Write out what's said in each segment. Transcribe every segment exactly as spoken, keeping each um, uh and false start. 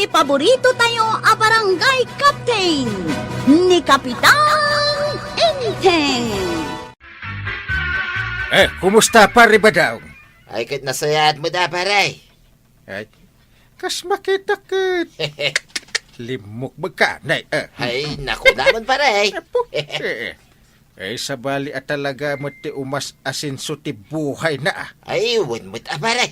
Paborito tayo a barangay captain, ni Kapitan Enteng. Eh, kumusta, Pare Badong? Ay, ket nasayaat met a, pare. Ay, kas makita ket limmukmeg ka, nay, eh. Ay, naku naman, pare. Apo, eh, eh. Eh, sabali a talaga met ti umas-asenso ti buhay na, ah. Ay, wen met a, pare.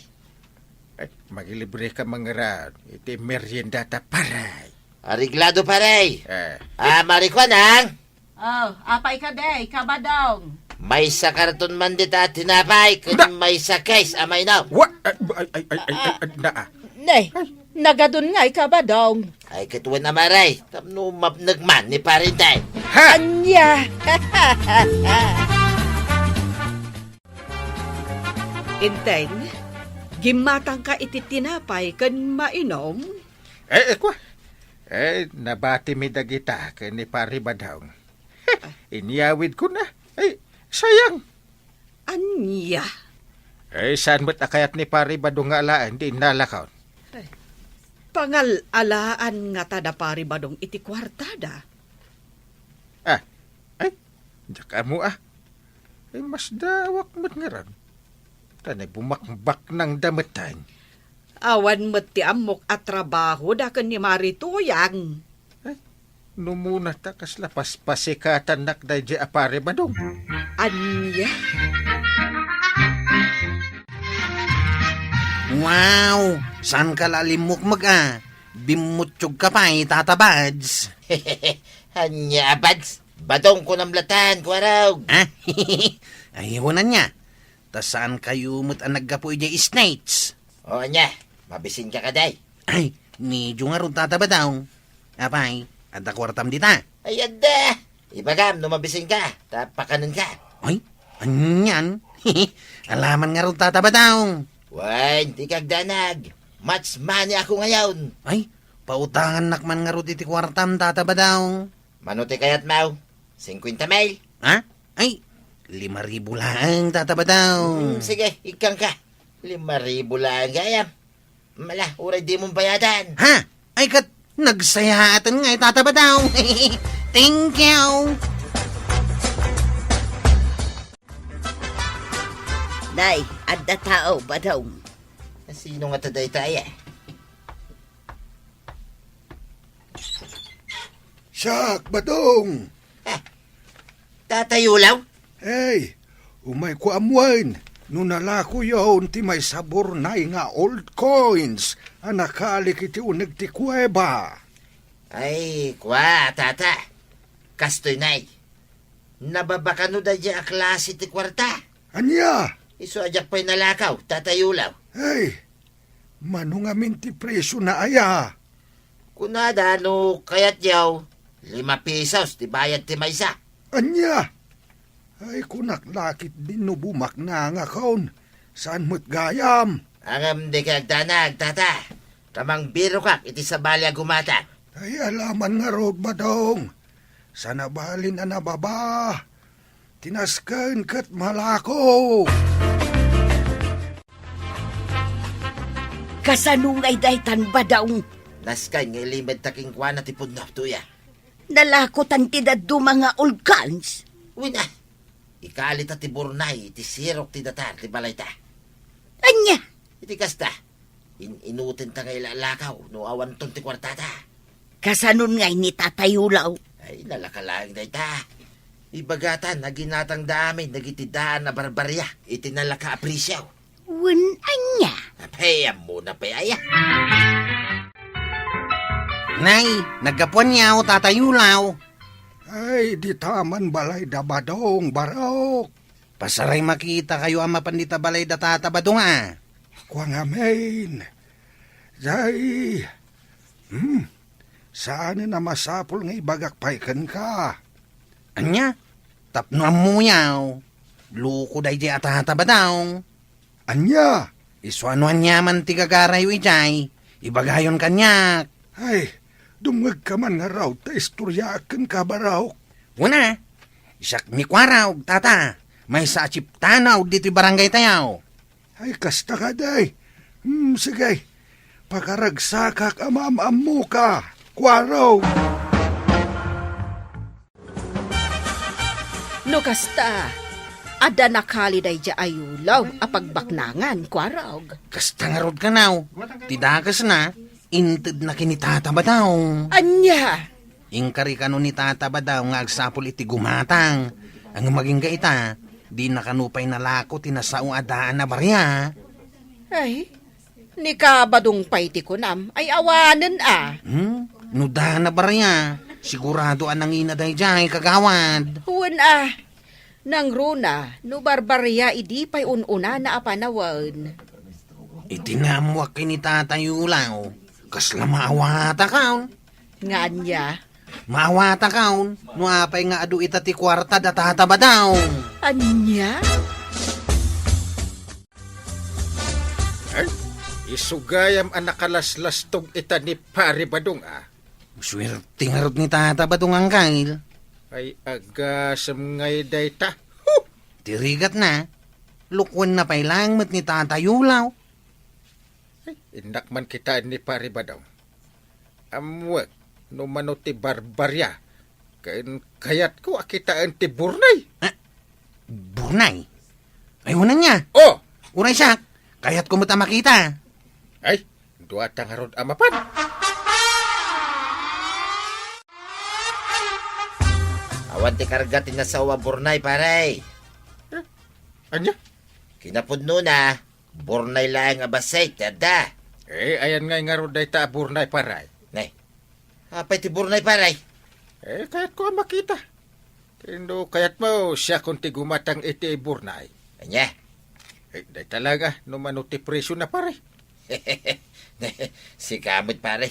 Ay, magilibre ka mangaran iti merienda ta, pare. Areglado, pare. Eh. Ah, Marikuanang? Oh, apay kadi, Kabadong? Maysa karton man dita tinapay, ken maysa case a mainom. Wa-, ay, ay, ay, ay, ay, ay, na, ah. Ne, nagadun ngay, Kabadong. Ay, ket wen a, mare, tapno mapnek man ni Pare Enteng. Ha? Ania? Enteng, gimmatangka iti tinapay ken mainom? Eh, eh, kwa. Eh, nabatimi dagita ken ni Pare Badong. Inyawidko na. Ay, sayang. Ania? Eh, saan met a kayat ni Pare Badong nga alaen ti innalakon? Ay, pangal-alaan ngata da Pare Badong iti kuartada. Ah, ay, diak ammo, ah. Ay, masdaawak met ngarud. Ta nagbumakbaknangda metten. Awan met ti ammok a trabahoda ken ni Mari Tuyang. Ay, no muna ta kasla paspasikatannak daydiay a Pare Badong. Ania? Wow! Saanka la limmukmeg a? Bimmuttiogka pay, Tata Bads. Ania a Bads? Badong kunam latta, kuarog. Ah? Ay, wen ania. Ta saankayo met a naggapu idiay States? O, ania, mabisinka kadi? Ay, medio ngarud, Tata Badong. Apay, adda kuartam dita? Ay, adda. Ibagam no mabisinka, ta pakanenka. Ay, anian? Alaman ngarud, Tata Badong. Wen, ti kagdanag. Much money ako ngayon. Ay, pautangannak man ngarud iti kuartam, Tata Badong. Mano ti kayatmo? Singkuenta mil? Ha? Ay, lima ribu laeng, Tata Badong. Hmm, sige, ikkanka. Lima ribu laeng gayam. Mala, uray dimon bayadan. Ha? Ay, ket nagsayaaten ngay, Tata Badong. Thank you. Nay, adda tao, Badong. Sino ngata dayta, aya? Siak, Badong. Ah, Tatay Ulaw? Hey, umayko ammoen no nalakoyon ti maysa a burnay nga old coins a nakalik iti uneg ti kuweba. Ay, kua, Tata. Kastoy, nay. Nababakano daydiay a klase ti kuarta. Ania? Isu a diak pay nalakaw, Tatay Ulaw. Hey, mano ngamin ti presiona, aya? Kunada no kayatyo, lima pesos ti bayad ti maysa. Ania? Ay, kunak la ketdin no bumaknangakon. Saan met gayam? Ngem dika agdanag, Tata. Ta mangbirokak iti sabali a gumatang. Ay, alaman ngarud, Badong. Saan a balin a nababa. Ti nasken ket malako. Kasano ngay daytan, Badong? Nasken nga ilimed ta kenkuana ti pudno, Tuya. Nalakotan ti dadduma nga old coins? Wen a. Ikalita ti burnay iti sirok ti datar ti balayta. Ania? Iti kasta, in-inutenta nga ilalakaw no awanton ti kuartata. Kasanon ngay ni Tatay Ulaw? Ay, nalaka laeng dayta. Ibagatan a ginatangda amin dagiti daan a barbaria iti nalaka a presio. Wen ania? Apay, ammona pay aya. Nay, naggapuanyo, Tatay Ulaw. Ay, dita man balay da Badong, Barok. Pasaray makitakayo a mapan dita balay da Tata Badong a. Kua ngamin. Jay, hmm, saanen a masapul nga ibagak pay kenka. Ania? Tapno ammoyo, loko daydiay a Tata Badong. Ania? Isu a no aniaman ti gagarayo idiay, ibagayon kaniak. Ay, dumngegka man ngarud ta istoryaak kenka, Barok. Wen a, siak ni Kuarog, Tata. Maysa a chieftainyo ditoy barangaytayo. Ay, kasta kadi. Hmm, sige. Pagaragsakak a maam-ammoka, Kuarog. No kasta, adda nakali daydiay a yulaw a pagbaknangan, Kuarog. Kasta ngarud kanaw, ti dakesna, intedna ken ni Tata Badong. Ania? Inkari kano ni Tata Badong nga agsapul iti gumatang. Ngem agingga ita, dina kano pay nalako ti nasao a daan a baria. Ay, ni Kabadong pay ti kunam, ay awanen a. Hmm? No daan a baria, sigurado a nangina daydiay, kagawad. Wen a, nangruna, no barbaria idi pay un-unana a panawen. Iti naammoak ken ni Tata Yulaw, kasla maawatakon. Nga ania? Maawatakon, no apay nga adu ita ti kuarta da Tata Badong. Ania? Ay, isu gayam a nakalaslastog ita ni Pari Badong, a. Suerte ngarud ni Tata Badong, Angkel. Ay, agasem ngay dayta. Huh! Ti rigatna, lukuenna pay laeng met ni Tata Yulaw. Ay, innak man kitaen ni Pari Badong. Ammoek no mano ti barbaria, ken kayatko a kitaen ti burnay. Ah, burnay? Ay, unay nia. Oh! Uray siak, kayatko met a makita. Ay, dua ta ngarud a mapan. Awan ti karga ti nasao a burnay, pare. Eh, ania? Kinapudnona, burnay laeng a bassit ti adda. Eh, ayan ngay ngarud dayta a burnay, pare. Ne. Apay ti burnay, pare? Eh, kayatko a makita. Ken no kayatmo, siakon ti gumatang iti burnay. Ania? Eh, dayta laeng a, no mano ti presyo na, pare. Sika met, pare.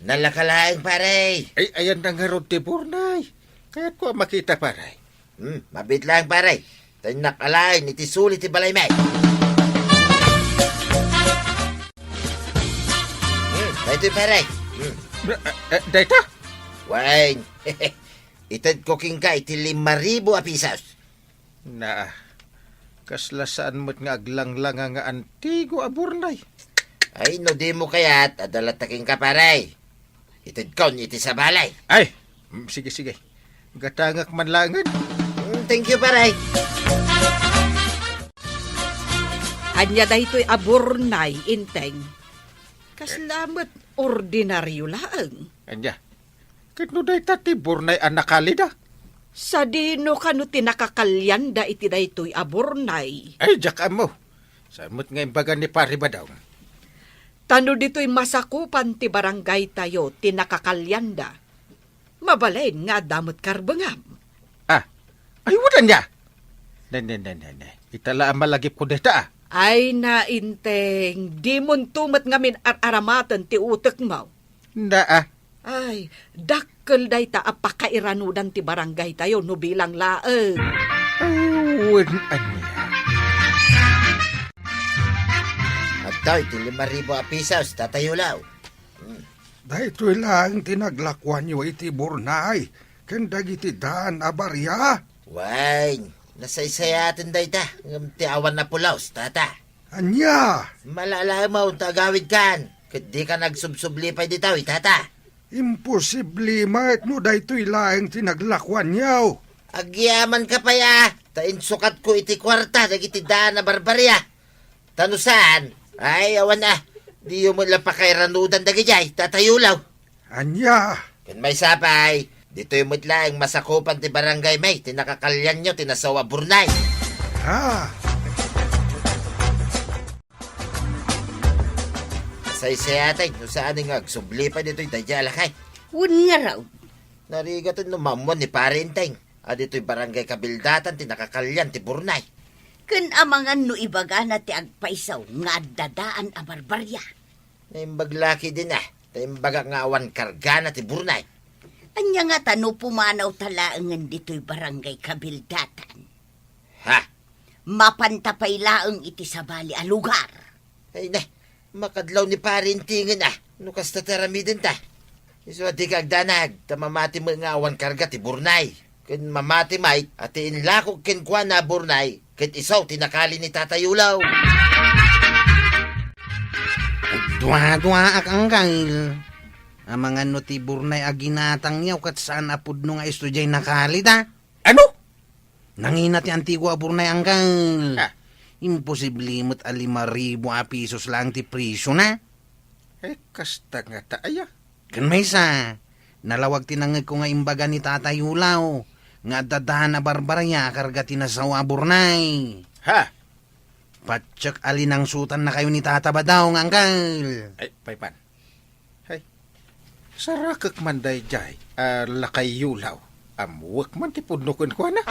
Nalaka laeng, pare. Ay, ayan na ngarud ti burnay. Kayatko a makita, pare. Hmm, mabiit laeng, pare. Ta innak alaen iti suli ti balaymi. Hmm, daytoy, pare. Hmm. Eh, eh, dayta? Wen, itedko kenka iti lima ribu a pisos. Naa, kasla saan met nga aglanglanga nga antigo a burnay. Ay, no dimo kayat, adda latta kenka, pare. Itedkon iti sabali. Ay, mm, sige, sige. Gatangak man laengen. Mm, thank you, pare. Ania daytoy a burnay, Inteng? Kasla met ordinario laeng. Ania? Ket no dayta ti burnay a nakalida? Sadino kano ti nakakalianda iti daytoy a burnay? Ay, diak ammo. Saan met nga imbaga ni Pari Badong? Ta no ditoy masakupan ti barangaytayo ti nakakalianda, mabalin nga adda met karbengam. Ah, ay, wen ania? Ne, ne, ne, ne, ne. Ita la a malagipko dayta, ah. Ay, na, Inteng, dimonto met ngamin ar-aramaten ti utekmo. Naa. Ay, dakkel dayta a pakairanudan ti barangaytayo no bilang laeng. Ay, wen ania. Adtoy ti lima ribu a pisos, Tata Yulaw. Hmm. Daytoy laeng ti naglakuanyo iti burnay ken dagiti daan a baria? Wen, nasaysayaten dayta, ngem ti awan a pulos, Tata. Ania? Malalaemaw ta agawidkan, ket dika nagsubsubli pay ditoy, Tata. Imposible met no daytoy laeng ti naglakuanyo. Agyamanka pay a, ta insukatko iti kuarta dagiti daan a barbaria. Ta no saan, ay, awan a, diyo met la pakairanudan dagidiay, Tata Yulaw. Ania? Ken maysa pay, ditoy met laeng masakupan ti barangaymi ti nakakalianyo ti nasao a burnay. Ah. Nasaysayaten no saan nga agsubli pay ditoy daydiay a lakay. Wen ngarud. Narigaten no maammuan ni Pare Inteng a ditoy barangay Kabildatan ti nakakalian ti burnay. Ken amangan no ibagana ti agpayso nga adda daan a barbaria. Naimbag la ketdin a, ta imbagak nga awan kargana ti burnay. Ania ngata no pumanawta laengen ditoy barangay Kabildatan? Ha? Mapanta pay laeng iti sabali a lugar. Ay na, makadlaw ni Pare Inteng a, no kasta ti aramidenta. Isu a dika agdanag, ta mamati met nga awan karga ti burnay. Ken mamati met a ti inlakok kenkuana a burnay, ket isu ti nakali ni Tata Yulaw. Duaduaak, Angkel. Amangan no ti Burnay a ginatangyaw ket saan a pudno nga isu diay nakalida. Ano? Nangina ti antigo a Burnay, Angkel. Ah. Imposible met a lima ribu a pisos laeng ti presiona. Eh, kasta ngata aya? Ken maysa, nalawag ti nangngegko nga imbaga ni Tata Yulaw nga adda daan a barbaria a karga ti nasao a Burnay. Ha? Patiek a linangsutan nakayo ni Tata Badong, Angkel. Ay, paypan. Hay. Sarakek man daydiay a lakay Yulaw. Ammoek man ti pudno kenkuana.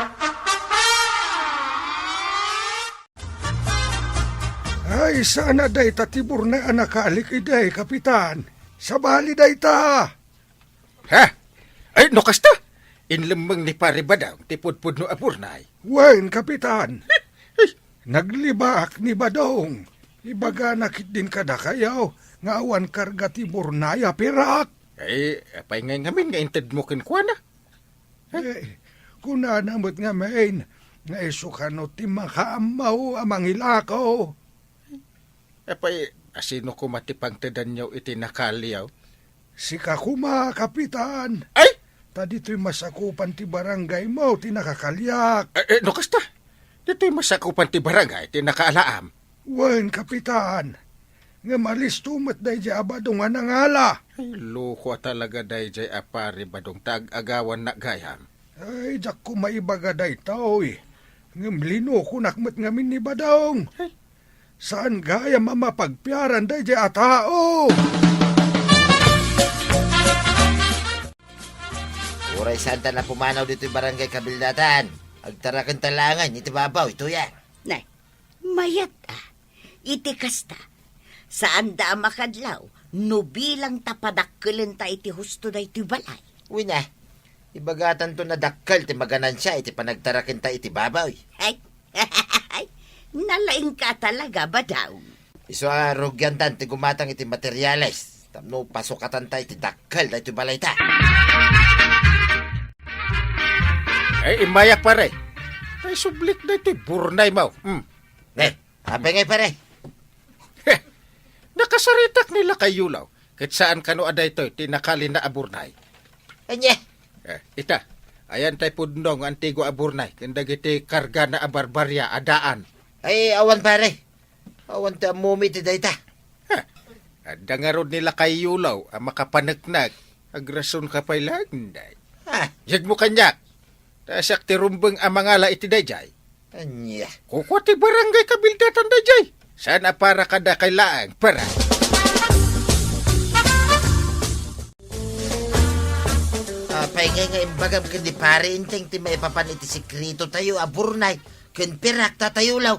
Ay, saan a dayta ti Burnay a nakalik idi, Kapitan. Sabali dayta. Ha? Ay, no kasta, inlemmeng ni Pare Badong ti pudpudno a Burnay. Wen, Kapitan. Naglibaak ni Badong. Ibagana ketdin kadakayo nga awan karga ti Burnay a pirak. Ay, apay ngay ngamin nga intedmo kenkuana? Eh, kunana met ngamin nga isu kano ti makaammo a mangilako. Apay, asino koma ti pangtedanyo iti nakaliaw? Sika koma, Kapitan. Ay! Ta ditoy masakupan ti barangaymo ti nakakaliak. Eh, eh, no kasta, ditoy masakupan ti barangay ti nakaalaam. Wen, Kapitan. Ngem alisto met daydiay a Badong a nangala. Ay, loko a talaga daydiay a Pare Badong ta ag-agawanna gayam. Ay, diak koma ibaga daytoy. Ngem linokonak met ngamin ni Badong. Ay. Saan gayam a mapagpiaran daydiay a tao? Uray saanta a pumanaw ditoy barangay kabildatan, agtarakenta laengen iti babaw, itoy a. Nay, mayat a. Iti kasta, saanda a makadlaw no bilang ta padakkelenta iti husto daytoy balay. Wen a, ibagatanto a dakkel ti maganansia iti panagtarakenta iti babaw. Ay, nalaingka talaga, Badong. Isu a rugiantan ti gumatang iti materiales tapno pasukatanta iti dakkel daytoy balayta. Ay, immayak, pare. Tay sublik daytoy Burnaymo. Hmm. Eh, apay ngay, pare? Heh, nakasaritak ni lakay Yulaw, ket saan kano a daytoy ti nakalina a Burnay. Ania? Eh, ita, ayan tay pudno nga antigo a Burnay ken dagiti kargana a barbaria a daan. Ay, awan, pare. Awan ti ammomi iti dayta. Ha, adda ngarud ni lakay Yulaw a makapaneknek. Agrasonka pay laeng, day. Ha? Yegmo kaniak. Ta siak ti rumbeng a mangala iti daydiay. Ania? Kukua ti barangay kabildatan daydiay. Saan a para kadakay laeng, para. Apay ngay nga imbagam ken ni Pare Enteng ti maipapan iti sekretotayo a Burnay ken pirak, Tata Yulaw?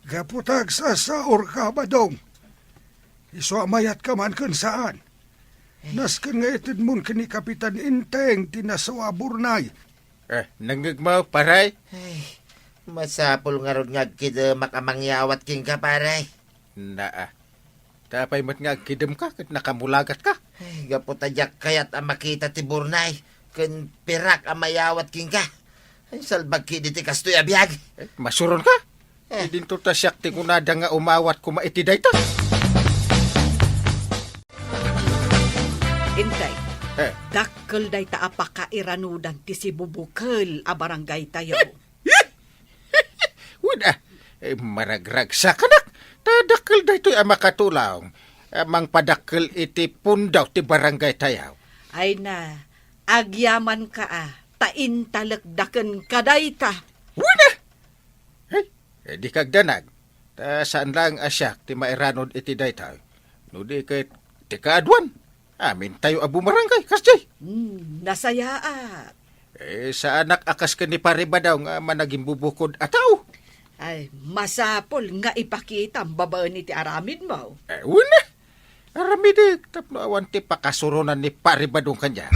Gapu ta agsasaurka, Badong. Isu a mayatka man ken saan. Nasken nga itedmon ken ni Kapitan Enteng ti nasao a Burnay. Eh, nangngegmo, pare? Ay, masapul ngarud nga agkidemak a mangyawat kenka, pare. Naa. Ta apay met nga agkidemka ket nakamulagatka? Ay, gapu ta diak kayat a makita ti Burnay ken pirak a mayawat kenka. Ay, salbag ketdi ti kastoy a biag. Eh, masuronka? Eh. Idinto ta siak ti kunada nga umawat koma iti dayta. Enteng, eh, dakkel dayta a pakairanudan ti sibubukel a barangaytayo. Wen a, eh, maragragsakanak. Ta dakkel daytoy a makatulong a mangpadakkel iti pundo ti barangaytayo. Ay na, agyamanka a, ta intalekda kenka dayta. Wen a! Ay, eh, di kagdanag. Ta saan laeng a siak ti mairanod iti dayta. No di ket ti kaaduan. Amintayo a bumarangay, kasdiay. Hmm, nasayaat. Eh, saanak a kas ken ni Pare Badaw nga managimbubukod a tao. Ay, masapul nga ipakitam babaen iti aramidmo. Eh, wen a. Aramidek tapno awan ti pakasuronan ni Pare Badong kaniak.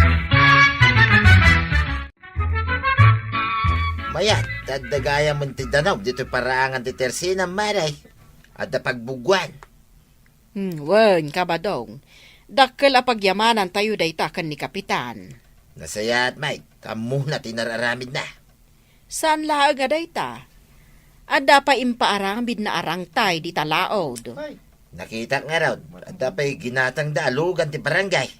Mayat, adda gayam ti danum ditoy paraangan ti tersina, Mare. Adda pagbuguan. Hmm, wen, Kabadong. Dakkel a pagyamanantayo dayta ken ni Kapitan. Nasayaat, Mike. Ammona ti nararamidna. Saan laeng a dayta. Adda pay impaaramidna a rangtay dita laud. Ay, Nakitak ngarud, adda pay ginatangda a lugan ti barangay.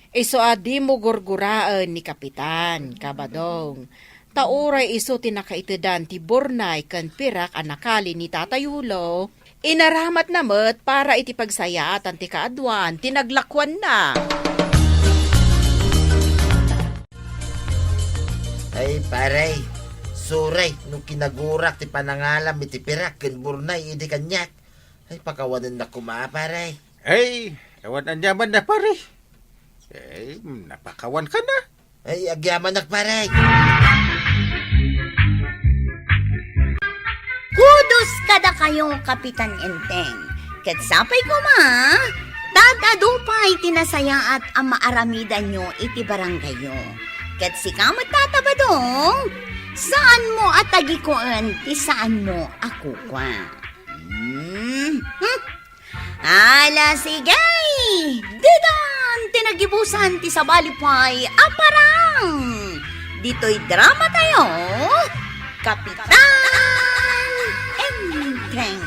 Isu a dimo gurguraen ni Kapitan, Kabadong. Ta uray isu ti nakaitedan ti burnay ken pirak a nakali ni Tata Yulo, inaramatna met para iti pagsayaatan ti kaaduan ti naglakuanna. Ay, pare, sorry no kinagurak ti panangalam iti pirak ken burnay idi kaniak. Ay, pakawanennak koma, pare. Ay, awan aniamanna, pare. Ay, napakawanka na. Ay, agyamanak, pare. Kudos kadakayo, Kapitan Enteng. Ket sapay koma, ta adu pay ti nasayaat a maaramidanyo iti barangayyo. Ket sika met, Tata Badong, saanmo a tagikuen ti saanmo a kukua. Hmm? Hmm? Ala, sige! Ditan ti nagibusan ti sabali pay a parang! Ditoy drama tayo, Kapitan Enteng.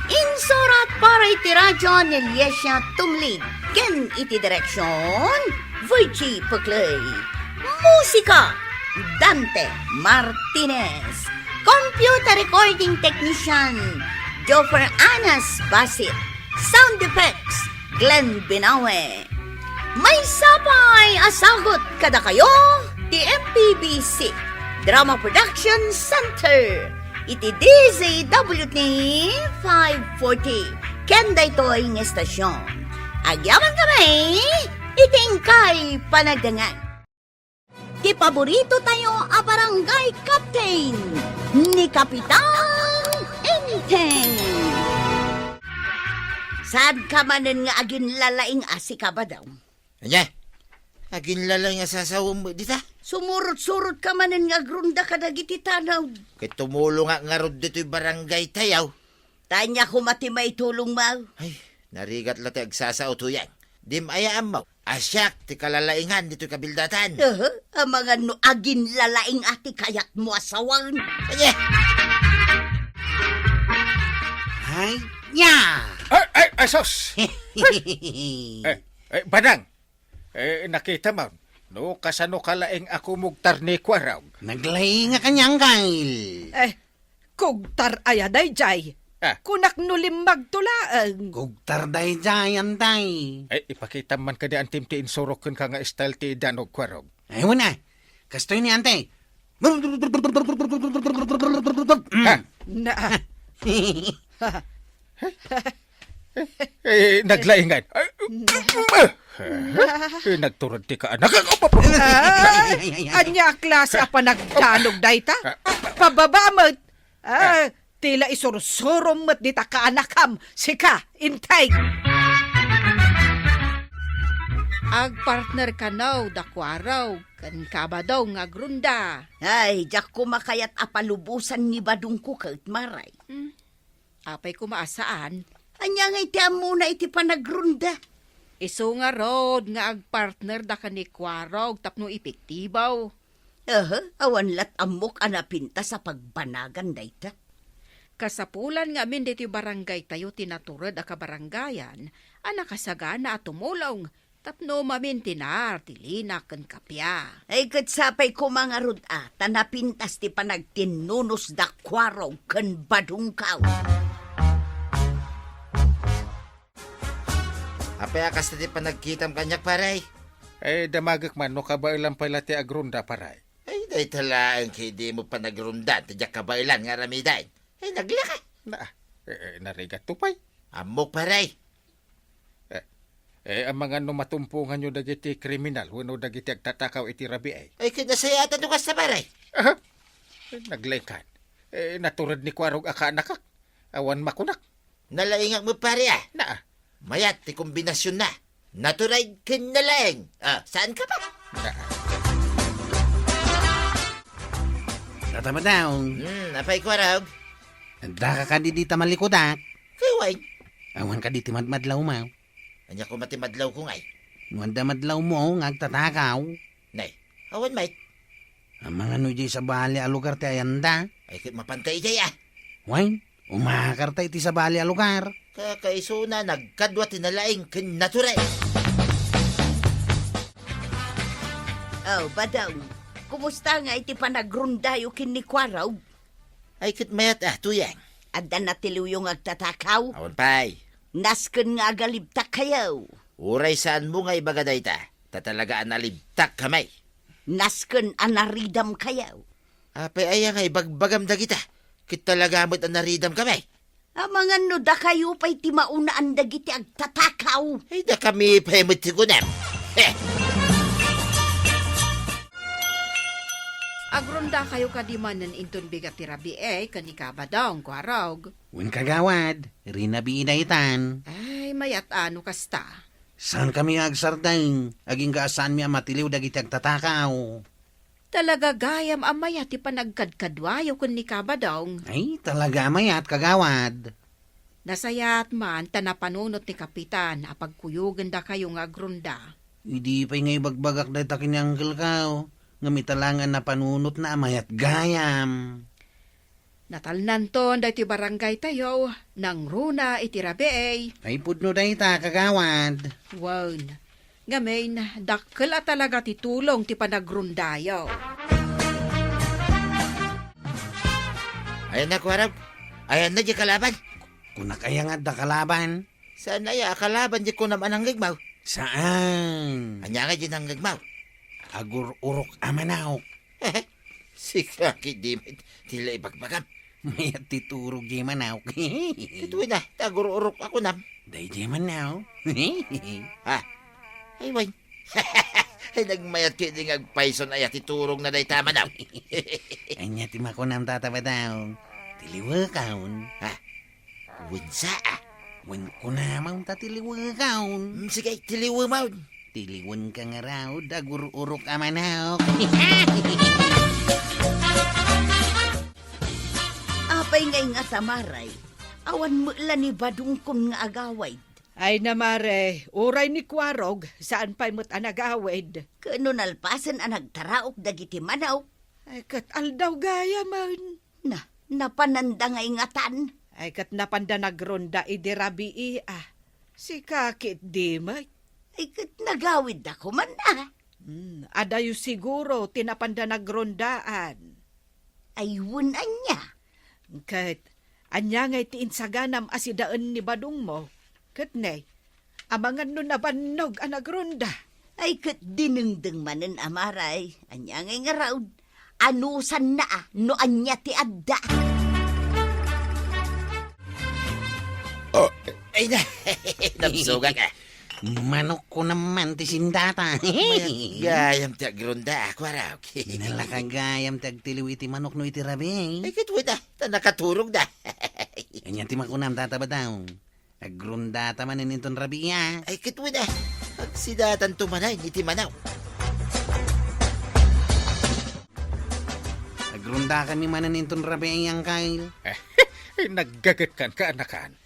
Insurat para iti radyo ni Liesia Tumlid ken iti direksyon, Virgie Peclay. Musika, Dante Martinez. Computer recording technician, Joffer Anas Basit. Sound effects, Glenn Binawe. Maysa pay a sagut kadakayo ti M P B C Drama Production Center iti D Z W T five forty ken daytoy nga estasyon. Agyaman kami iti inkay panagdengngeg. Ti paborito tayo a barangay captain, ni Kapitan Enteng. Saanka manen nga aginlalaing a sika, Badong? Ania? Aginlalaing a sasawem dita? Sumurot-surotka manen nga agronda kadagiti tanod. Ket tumulongak ngarud ditoy barangay tayo. Ta ania koma ti maitulongmo? Ay, narigat la ti agsasao, Tuyang. Dim aya ammo a siak ti kalalaingan ditoy kabildatan. Aha, amangan no aginlalaing a ti kayatmo a sawen. Ania? Ay, nia! Ay, ay, ay, sus! Eh, eh, Badong, eh, nakitam no kasano ka laeng a kumugtar ni Kuarog? Naglaing a kaniang kail. Eh, kugtar aya dayjay? Ah. Kunak no limmagto laeng. Kugtar dayjay, Antay. Eh, ipakitam man kadi, Antim, ti insurok kenka nga style ti danog, Kuarog. Ay, wen a. Kastoy ni Antay. Ha? Na. Eh, naglaingan. Ay, eh, nagturod ti kaanak. Ay, ania a klase a panagdanog dayta? Pababa met. Ah, ti la isursurom met dita kaanakam, sika, Enteng. Agpartner kano da Kuarog ken Kabadong nga agronda. Ay, diak koma kayat a palubosan ni Badongko ket, Maray. Hmm. Apay koma a saan? Ania ngay ti ammona iti panagronda? Isu ngarud nga agpartner da ken ni Kuarog tapno epektibo. Aha, awan lat ammok a napintas a pagbanagan dayta. Kasapulan nga amin ditoy barangay tayo ti natured a kabarangayan a nakasagana a tumulong tapno mamintinar ti linak ken kappia. Ay, ket sapay koma ngarud a ta napintas ti panagtinnunus da Kuarog ken Badongko. Apay a kasta ti panagkitam kaniak, pare? Eh, damagek man no kabaelan pay la ti agronda, pare. Ay, dayta laeng ket dimo panagrondan, ta diak kabaelan nga aramiden. Ay, naglaka. Na, eh, eh, narigatto pay. Ammok, pare. Eh, eh, amangan no matumponganyo dagiti kriminal wenno dagiti agtatakaw iti rabii. Ay, ket nasayaatan no kasta, pare. Aha. Eh, naglaingkan. Eh, natured ni Kuarog a kaanakak. Awan makunak. Nalaingak met, pare, a. Naa. Mayat ti kombinasionna. Natured ken nalaing. Ah, saan ka pa? Naa. Tata Madaw. Hmm, apay, Kuarog? Addaka kadi dita malikudak? Kay wen. Awan kadi ti madmadlawmo? Ania koma ti madlawko ngay? No adda madlawmo nga agtatakaw. Nay, awan met. Amangan no idiay sabali a lugar ti ayanda? Ay, ket mapanta idiay, a. Wen, Umakarta iti sabali a lugar. Kakaisuna, nagkadua ti nalaing ken natured. Oh, Badong, kumusta ngay ti panagrondayo ken ni Kuarog? Ay, ket mayat a, Tuyang. Adda natiliwyo nga agtatakaw? Awan pay. Nasken nga agalibtakkayo. Uray saanmo nga ibaga dayta, ta talaga a nalibtakkamay. Nasken a naridamkayo. Apay aya nga ibagbagam dagita? Ket talaga met a naridamkamay. Amangan no dakayo pay ti maunaan dagiti agtatakaw. Ay, dakami pay met ti kunam. He! Agrondakayo kadi manen inton bigat ti rabii ken ni Kabadong, Kuarog? Wen, kagawad, rinabii daytan. Ay, mayat a no kasta. Saankami nga agsardeng, agingga a saanmi a matiliw dagiti agtatakaw. Talaga gayam a mayat ti panagkadkaduayo ken ni Kabadong. Ay, talaga a mayat, kagawad. Nasayaat man ta napanunot ni Kapitan a pagkuyogendakayo nga agronda. Idi pay nga ibagbagak dayta ken ni Uncle Kao, ngem ita laeng a napanunotna a mayat gayam. Natalnanton daytoy barangaytayo, nangruna iti rabii. Ay, pudno dayta, kagawad. Wen, ngamin, dakkel a talaga ti tulong ti panagrondayo. Ayanna, Kuarog? Ayanna diay kalaban? Kunak aya nga adda kalaban? Saan aya a kalaban diay kunam a nangngegmaw? Saan? Ania nga diay nangngegmaw? Agur-urok a manok. Sika ketdi met ti la ibagbagam. Mayat ti turog diay manok. Ket wen a, ta agur-urok a kunam. Daydiay manok. Ha? Ay, wen. Ay, nagmayat ketdi nga agpayson aya ti turogna dayta a manok. Ania ti makunam, Tata Badong? Tiliwekon. Ha? Wen sa, a. Wen kunam ta tiliwekon. Mm, sige, tiliwemon. Tiliwenka ngarud, agur-urok a manok. Apay nga ingat a, Mare? Awan met la ni Badongkon nga agawid. Ay na, Mare, uray ni Kuarog, saan pay met a nagawid. Ket no nalpasen a nagtaraok dagiti manok? Ay, ket aldaw gayamen. Na, napananda nga ingatan. Ay, ket napanda nagronda idi rabii, a. Sika ketdi met. Ay, ket nagawidda koman, a. Hmm, adayo siguro ti napanda nagrondaan. Ay, wen ania? Ket ania ngay ti insaganam a sidaen ni Badongmo? Ket ne, amangan no nabannog a nagronda. Ay, ket dinengdeng manen a, Mare. Ania ngay ngarud? Anusanna a no ania ti adda. Oh. Ay na, nabsogak, a. Manokko naman ti sindata. Mayat gayam ti agronda, a, Kuarog. Nalaka gayam ti agtiliw iti manok no iti rabii. Ay, ket wen a, ta nakaturogda. Ania ti makunam, Tata Badong? Agrondata manen inton rabii, a. Ay, ket wen a, agsidatanto manen iti manok. Agrondakami manen inton rabii, Uncle. Ay, naggagetkan, kaanakan.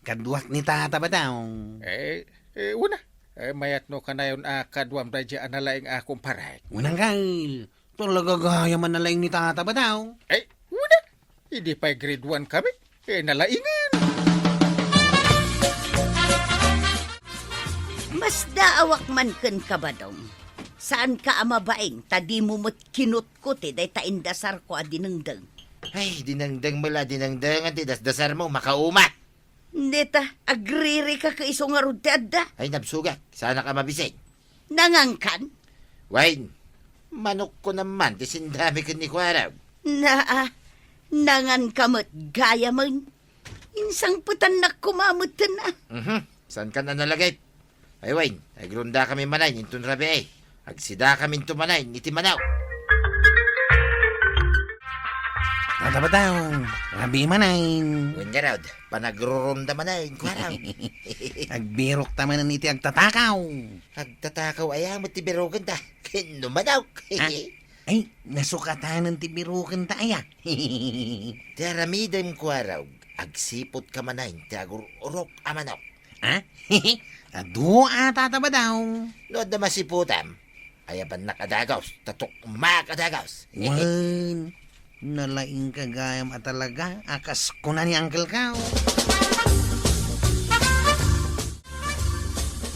Kaduak ni Tata Badong. Eh, eh, wen a. Eh, mayat no kanayon a kaduam daydiay a nalaing a kumparek. Wen, Uncle. Talaga gayam a nalaing ni Tata Badong. Eh, wen a. Idi pay grade one kami, eh, nalaingen. Masdaawak man kenka, Badong. Saanka a mabaing ta dimo met kinutkuti dayta indasarko a dinengdeng. Ay, dinengdeng met la dinengdengen ti dasdasarmo, makauma. Neta, agririka ket isu ngarud ti adda. Ay, nabsogak, saanak a mabisin. Nangankan? Wen, manokko naman ti sindami ken ni Kuarog. Naa, nanganka met gayamen. Insangpetannak koma metten a. Mhm, saankan a nalagip. Ay wen, agrondakami manen inton rabii. Agsidakaminto manen iti manok. Tata Badong, rabii manen. Wen ngarud, panagruronda manen, Kuarog. Agbirokta manen iti agtatakaw. Agtatakaw aya met ti birokenta? Ken no manok. Ah, ay, nasukatanen ti birokenta aya. Ti aramidem, Kuarog, agsipotka manen ti agur-urok a manok. Ha? Adu a, Tata Badong. No adda masiputam, ayabannak a dagus, ta tukmak a dagus. Wen. Nalaingka gayam a talaga, a kas kuna ni Uncle Kao.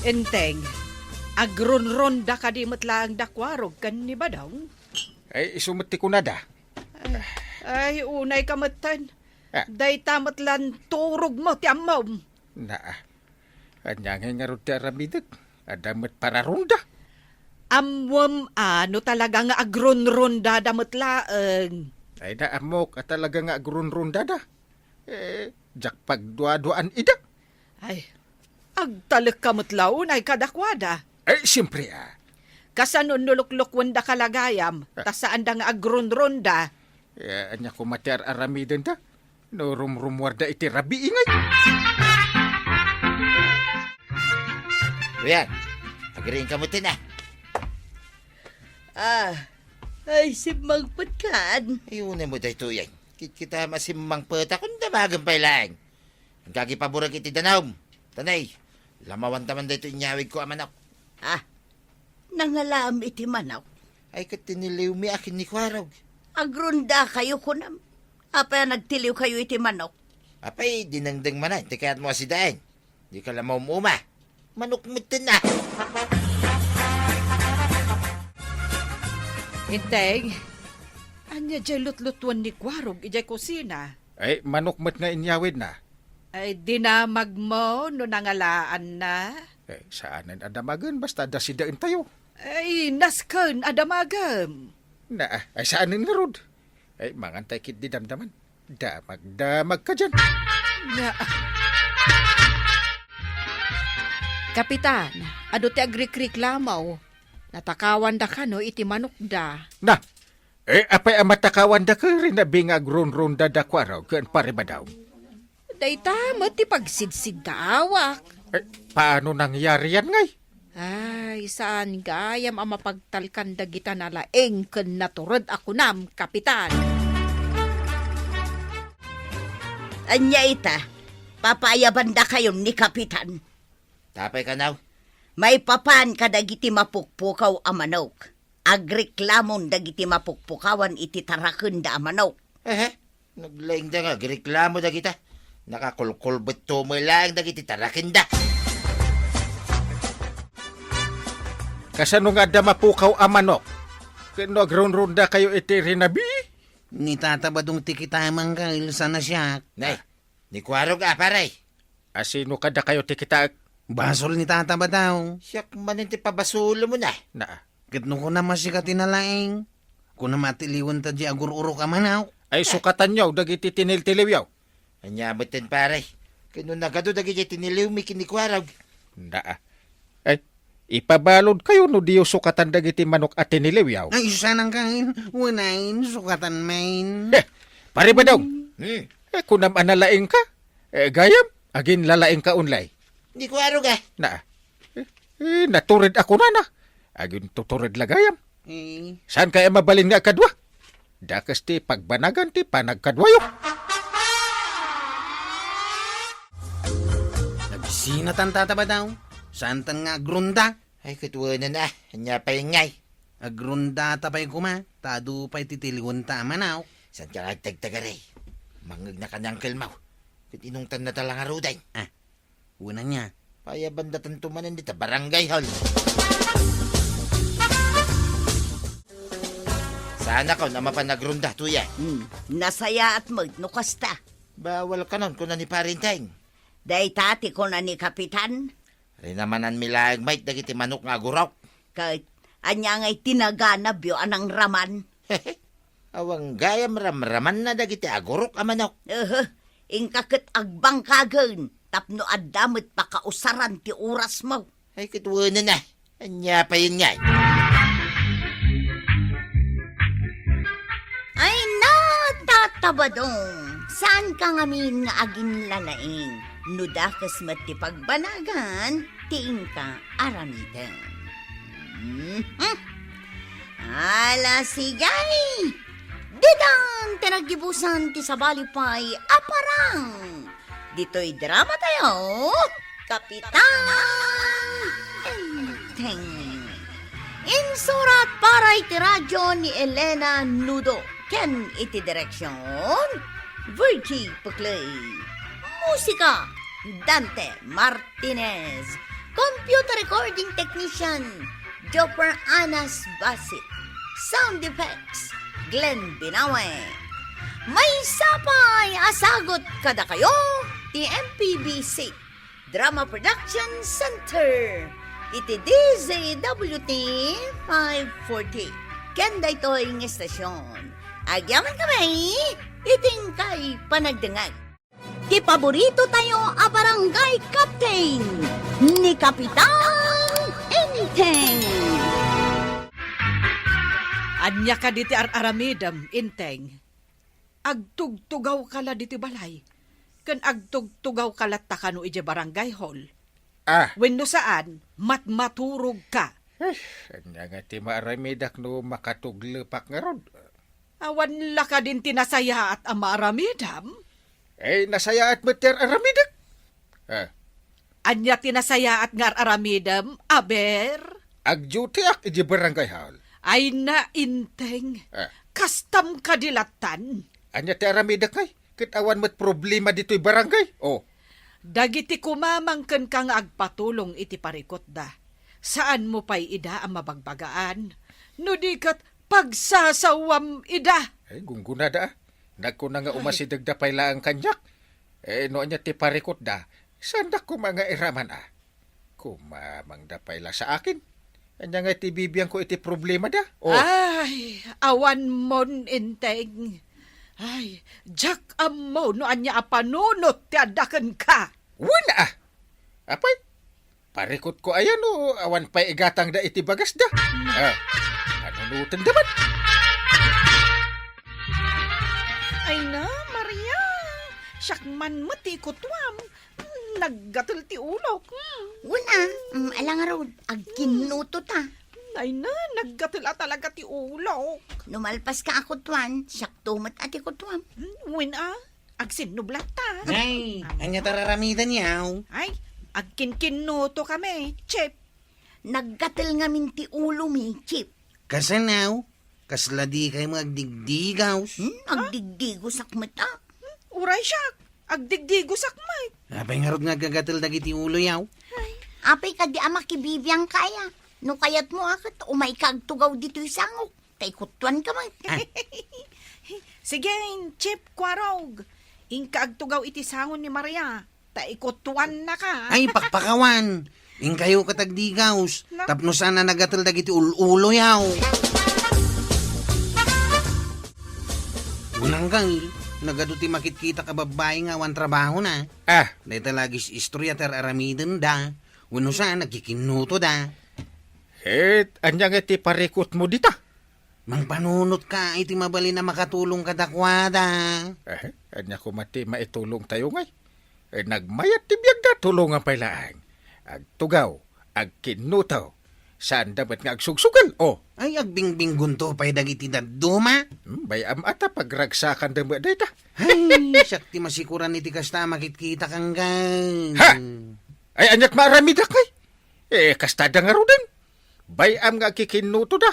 Enteng, agronronda kadi met laeng da Kuarog ken ni Badong? Ay, isu met ti kunada. Ay, ay, unay ka metten. Ah. Dayta met la turogmo ti ammom. Naa. Ania ngay ngarud ti aramidek? Adda met pararonda. Ammoem a no talaga nga agronrondada met laeng. Ay, ammok a talaga nga agronrondada. Eh, diak pagduaduaan ida. Ay, agtalekka met la unay kadakuada. Eh, siempre, ah. Kasano no luklukuendaka la gayam, ah, ta saanda nga agronronda? Eh, ania koma ti ar-aramidenda? No rumrumuarda iti rabii ngay. Uyan, agriingka met, ah. Ah, ay, simmangpet kan. Ay, unay mo daytoy, ay. Kitkita masimmangpet a, kun damagen pay laeng. Agagi paburek iti danum. Tanay, lamawanta man daytoy inyawidko a manok. Ah, nangalaam iti manok? Ay, ket tiniliwmi a ken ni Kuarog. Agrondakayo, kunam. Apay a nagtiliwkayo iti manok? Apay, dinengdeng manen ti kayatmo a sidaen. Dika la maum-uma. Manok metten, ah. Enteng, ania diay lutlutuan ni Kuarog idiay kusina? Ay, manok met nga inyawidna. Ay, dinamagmo no nangalaanna? Eh, saanen a damagen, basta adda sidaentayo. Ay, nasken a damagem. Na, ay, saanen ngarud. Ay, mangantay ketdi damdaman. Damagdamagka dian. Na. Kapitan, adu ti agrikriklamo. Natakawanda kano iti manokda? Na, eh, apay a matakawanda ken rinabi nga agronronda da Kuarog ken Pare Badong? Dayta met ti pagsidsidkaawak. Eh, paano nangyari yan, ngay? Ay, saan gayam a mapagtalkan dagita nalaing ken natured a kunam, Kapitan? Ania ita? Papaayabandakayon ni Kapitan. Tapay kanaw? Maipapan kadagiti mapukpukaw a manok. Agreklamon dagiti mapukpukawan iti tarakenda a manok. Ehe, naglaingda nga agreklamo dagita. Nakakulkulbetto met laeng dagiti tarakenda. Kasano nga adda mapukaw a manok? Ken no agrunrundakayo iti rinabi? Ni Tata Badong ti kitamangka, ilsa na siak. Nay, ni Kuarog a, pare. A sino kadakayo ti kitaek? Basol ni Tata Badong. Siak manen ti pabasolmo na. Naa. Ket no kunam a sika ti nalaing, kunam a tiliwenta diay agur-urok a manok. Ay, sukatanyo dagiti tiniltiliwyo. Ania metten, pare? Ket no nagadu dagiti tiniliwmi ken ni Kuarog? Naa. Ay, ipabaludkayo no diyo sukatan dagiti manok a tiniliwyo. Ay, saan a kain? Unayen, sukatan manen. Eh, Pare Badong. Hmm. Eh, kunam a nalaingka? Eh, gayam, aginlalaingka unlay. Ni Kuarog a. Na, eh, eh, natured a kunana. Agintutured la gayam. Eh. Saan kaya mabalin nga agkadua? Dakes ti pagbanagan ti panagkaduayo. Nagsinatan, Tata Badong. Saantan nga agrunda? Ay, ket unayen a, ania pay ngay? Agrundata pay koma, ta adu pay ti tiliwenta a manok. Saanka nga agtagtagari? Mangngegna kan ni Uncle Mau. Ket inungtannata la ngaruden. Ah, unay nia. Payabandatanto manen dita barangay hall. Saanakon a mapan agrunda, tuya. Hmm, nasayaat met no kasta. Bawal kanon, kuna ni Pare Enteng. Dayta ti kuna ni Kapitan. Rinamananmi laeng met dagiti manok nga agurok. Ket ania ngay ti naganabyo a nangraman? Awan gayam ramramanna dagiti agurok a manok. Ehe, inka ket agbangkagen tapno adda met pakausaran ti orasmo. Ay, ket unayen a. Ania pay ngay? Ay, na, Tata Badong, saanka ngamin nga aginlalaing? No dakes met ti pagbanagan, ti inka aramiden. Mhm. Ala, sige. Ditan ti naggibusan ti sabali pay a parang. Ditoy drama tayo, Kapitan Enteng. Insurat para iti radyo ni Elena Nudo. Ken iti direksion, Virgie Puclay. Musika, Dante Martinez. Computer recording technician, Jopper Anas Basit. Sound effects, Glenn Binawe. Maysa pay a sagut kadakayo ti M P B C Drama Production Center iti D Z W T five forty. Ken daytoy nga estasyon, agyaman kami iti inkay panagdengngeg. Ti paborito tayo a barangay captain, ni Kapitan Enteng. Ania kadi ti ar-aramidem, Enteng? Agtugtugawka la ditoy balay, ken agtugtugawka latta kano idiay barangay hall. Ah. Wenno saan, matmaturogka. Ay, ania nga ti maaramidek no makatuglepak ngarud? Awan la kadin ti nasayaat a maaramidem? Eh, nasayaat met ti ar-aramidek. Ah. Ania ti nasayaat nga ar-aramidem, aber? Agdutiak idiay barangay hall. Ay, nainteng. Ah. Kastam kadi lattan. Ania ti aramidek ngay? Ket awan met problema ditoy barangay. Oh. Dagiti kumamang kenka nga agpatulong iti parikutda, saanmo pay ida a mabagbagaan, no di ket pagsasawam ida. Ay, gunggonada, ah. Nagkuna nga Ay. umasidegda pay laeng kaniak. Eh, no ania ti parikutda, saandak koma nga iraman, ah. Kumamangda pay la sa akin. Ania nga ti bibiangko iti problemada? Oh. Ay, awan mon, Enteng. Ay, diak ammo no ania a panunot ti adda kenka. Wen, ah. Apay, parikutko aya no awan pay igatangda iti bagasda. Ah, panunotenda met. Ay na, Maria, siak man met ti ikutuam. Hmm, naggatel ti ulok. Hmm. Wen, ah. Mm, ala ngarud, agkinnuto ta. Ay na, naggatel a talaga ti ulok. No malpaska a kutuan, siakto met a ti kutuam. Hmm, wen, ah. Agsinnublatta. Ay, ania ti ar-aramidem yaw? Ay, agkinkinnuto kami, Chip. Naggatel ngamin ti ulomi, Chip. Kasano? Kasla dikay met agdigdigaws? Hmm, agdigdigosak met, ah. Hmm, uray siak, agdigdigosak met. Apay ngarud nga aggatel dagiti ulo yaw? Ay. Apay kadi a makibibiangka aya? No kayatmo a ket umayka agtugaw ditoy sangok, ta ikutuanka met. Ah. Sige, Chip Kuarog. Inka agtugaw iti sango ni Maria. Ta ikutuannaka. Ay, pakpakawan. Inkayo ket agdigaws, Na? tapno saan a nagatel dagiti ul-ulo yaw. Unang gail, nagadu ti makitkitak a babbai nga awan trabahona. Ah. Dayta lagis istorya ti ar-aramidenda. Wenno saan, nagkikinnutoda. Et, ania nga ti parikutmo dita? Mangpanunotka iti mabalin a makatulong kadakuada. Eh, ania koma ti maitulongtayo ngay? Eh, nagmayat ti biagda, tulongan pay laeng. Agtugaw, agkinnuto, saanda met nga agsugsugal, oh. Ay, agbingbinggonto pay dagiti dadduma. Hmm, bay-am a ta pagragsakanda met dayta. Ay, siak ti masikuran iti kasta a makitkita kanggan. Ha? Ay, aniat maaramidek, ay? Eh, kastada ngaruden. Bay-am nga agkikinnutoda.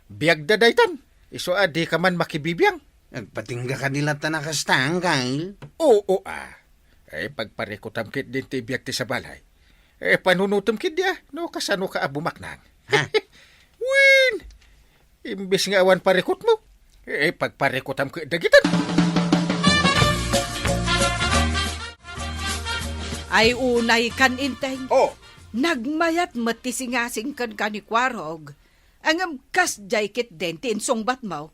Biagda daytan. Isu a dika man makibibiang. Agpatingga kadi latta a kasta, Anggail? Oo, ah. Eh, pagparikutam ketdin ti biag ti sabali. Eh, panunutem ketdi, ah, no kasanoka a bumaknang. Ha? Wen, imbes nga awan parikutmo, eh, pagparikutam ketdi dagitan. Ay, unay kan, Inteng. Oh. Nagmayat met ti singasing kenka ni Kuarog. Ngem kasdiay ketdin ti insungbatmo.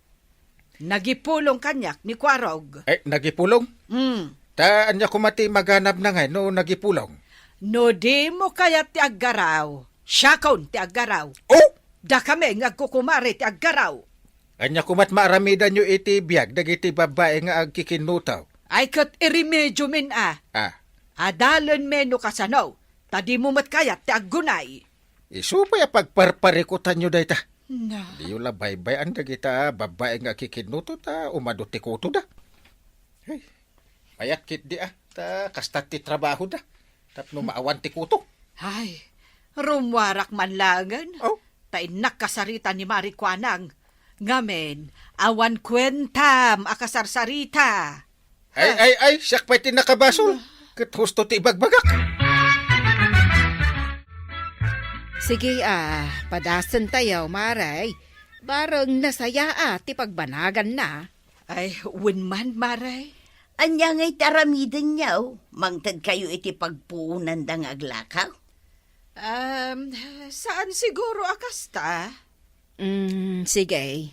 Nagipulong kaniak ni Kuarog. Eh, nagipulong? Hmm. Ta ania koma ti maganabna ngay no nagipulong? No dimo kayat ti aggaraw, siakon ti aggaraw. Oh! Dakami nga agkukumare ti aggaraw. Ania koma't maaramidanyo iti biag dagiti babbai nga agkikinnuto? Ay, ket iremediomin a. Ah. Adalenmi no kasano, ta dimo met kayat ti aggunay. Isu pay a pagparparikutanyo dayta. Na. Diyo la baybay-an dagita babbai nga agkikinnuto ta umadu ti kutoda. Hey, mayat ketdi a, ta kasta ti trabahoda. Tapno maawan ti kuto. Ay, rummuarak man laengen. Oh. Ta innak kasarita ni Mari Kuanang. Ngamin, awan kuentam a kasarsarita. Ay, ay, ay, siak pay ti nakabasol. Ket husto ti ibagbagak. Sige, a, padasentayo, Mare. Bareng nasayaat ti pagbanaganna. Ay, wen man, Mare. Ania ngay ti aramidenyo? Mangtedkayo iti pagpuonanda nga aglakaw? Um, saan siguro a kasta? Mm, sige.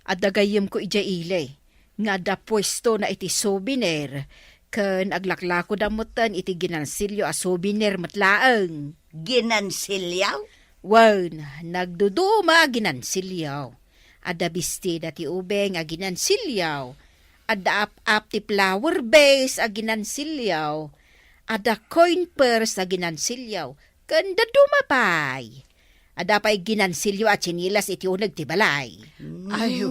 Adda gayyemko idiay ili nga adda puestona iti souvenir, ken aglaklakoda metten iti ginansilyo a souvenir met laeng. Ginansilyo? Wen, nagduduma a ginansilyo. Adda bestida ti ubing a ginansilyo. Adda ap-ap ti flower vase a ginansilyo. Adda coin purse a ginansilyo. Ken dadduma pay. Adda pay ginansilyo a tsinelas iti uneg ti balay. Ay,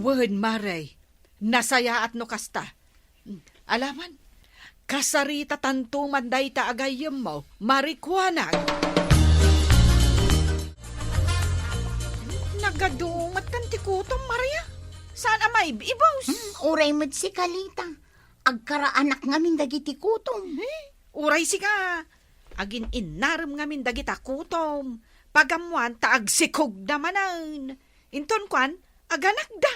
wen, Mare. Nasayaat no kasta. Alaman, kasaritatanto man dayta a gayyemmo, Mare Kuana. Nagadu met kan ti kutom, Maria. Saan a maib-ibus? Hmm, uray met sika, Lita. Agkaraanak ngamin dagiti kutom. Eh, uray sika. Agin-innarem ngamin dagita kutom. Pagammuan ta agsikogda manen. Inton kuan, aganakda.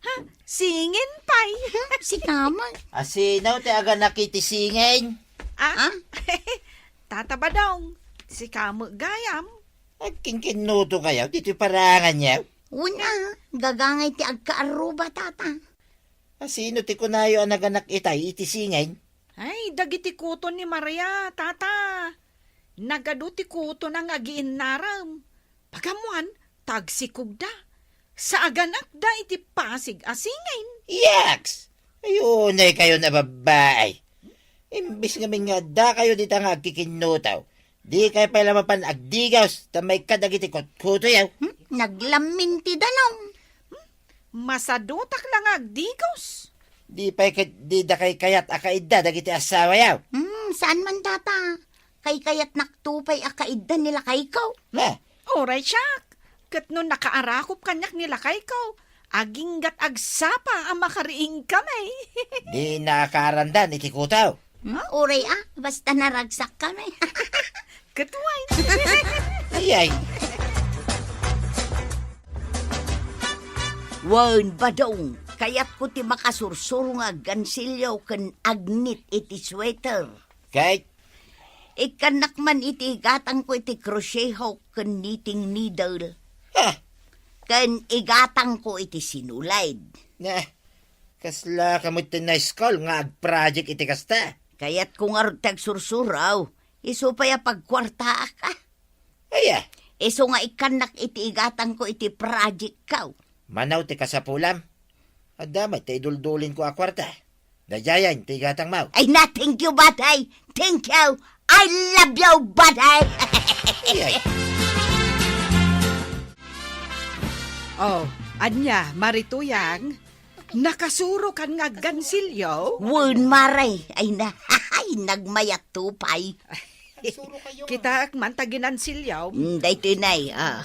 Ha? Singin pay. Sika man. A sino ti aganak iti singin? Ah? Ah? Tata Badong, sika met gayam. Agkinkinnuto kayo, ditoy paranganyo? Una, gagangay ti agkaarruba, tata. A sino ti kunayo a naganak itay iti singin? Ay, dagiti kuton ni Maria, tata. Nagadu ti kutona nga agiinnarem. Pagammuan, ta agsikogda. Saaganakda iti Pasig a singin. Yaks! Ay, unay kayo na babae. Imbis ngamin nga adda kayo dita nga agkikinnuto, di kayo pay la mapan agdigos ta maikkat dagiti kutkutoyo. Hmm? Naglammin ti danum. Hmm? Masadutak la nga agdigos. Di pay ket dida kay kayat a kaidda dagiti asawayo. Hmm, saan man, tata? Kaykayatnakto pay a kaidda ni lakayko. Na, Uray siak, ket no nakaarakop kaniak ni lakayko, aginggat agsapa a makariing kami. Di nakaarandan iti kutaw. Hmm, uray a, basta naragsak kami. Ket wen. Ayay. Wen, Badong, kayatko ti makasursuro nga aggansilyo ken agnit iti sweater. Kay Ikkannak man iti igatangko iti crochet hook ken knitting needle. Ha? Ken igatangko iti sinulid. Na, kasla ka met ti na-school nga agproject iti kasta? Kayatko ngarud ti agsursuro, isu pay a pagkuartaak, a. Aya? Isu nga ikkannak iti igatangko iti project ko. Mano ti kasapulam? Adda met ti iduldulinko a kuarta. Daydiay ti igatangmo. Ay na, thank you, Baday. Thank you. I love you, Baday. Ay, ay. Oh, ania, Mari Tuyang? Nakasurokan nga aggansilyo? Wen, Mare. Ay na, ay, nagmayatto pay. Kitaek man ta ginansilyo. Mm, daytoy, Nay. Ah.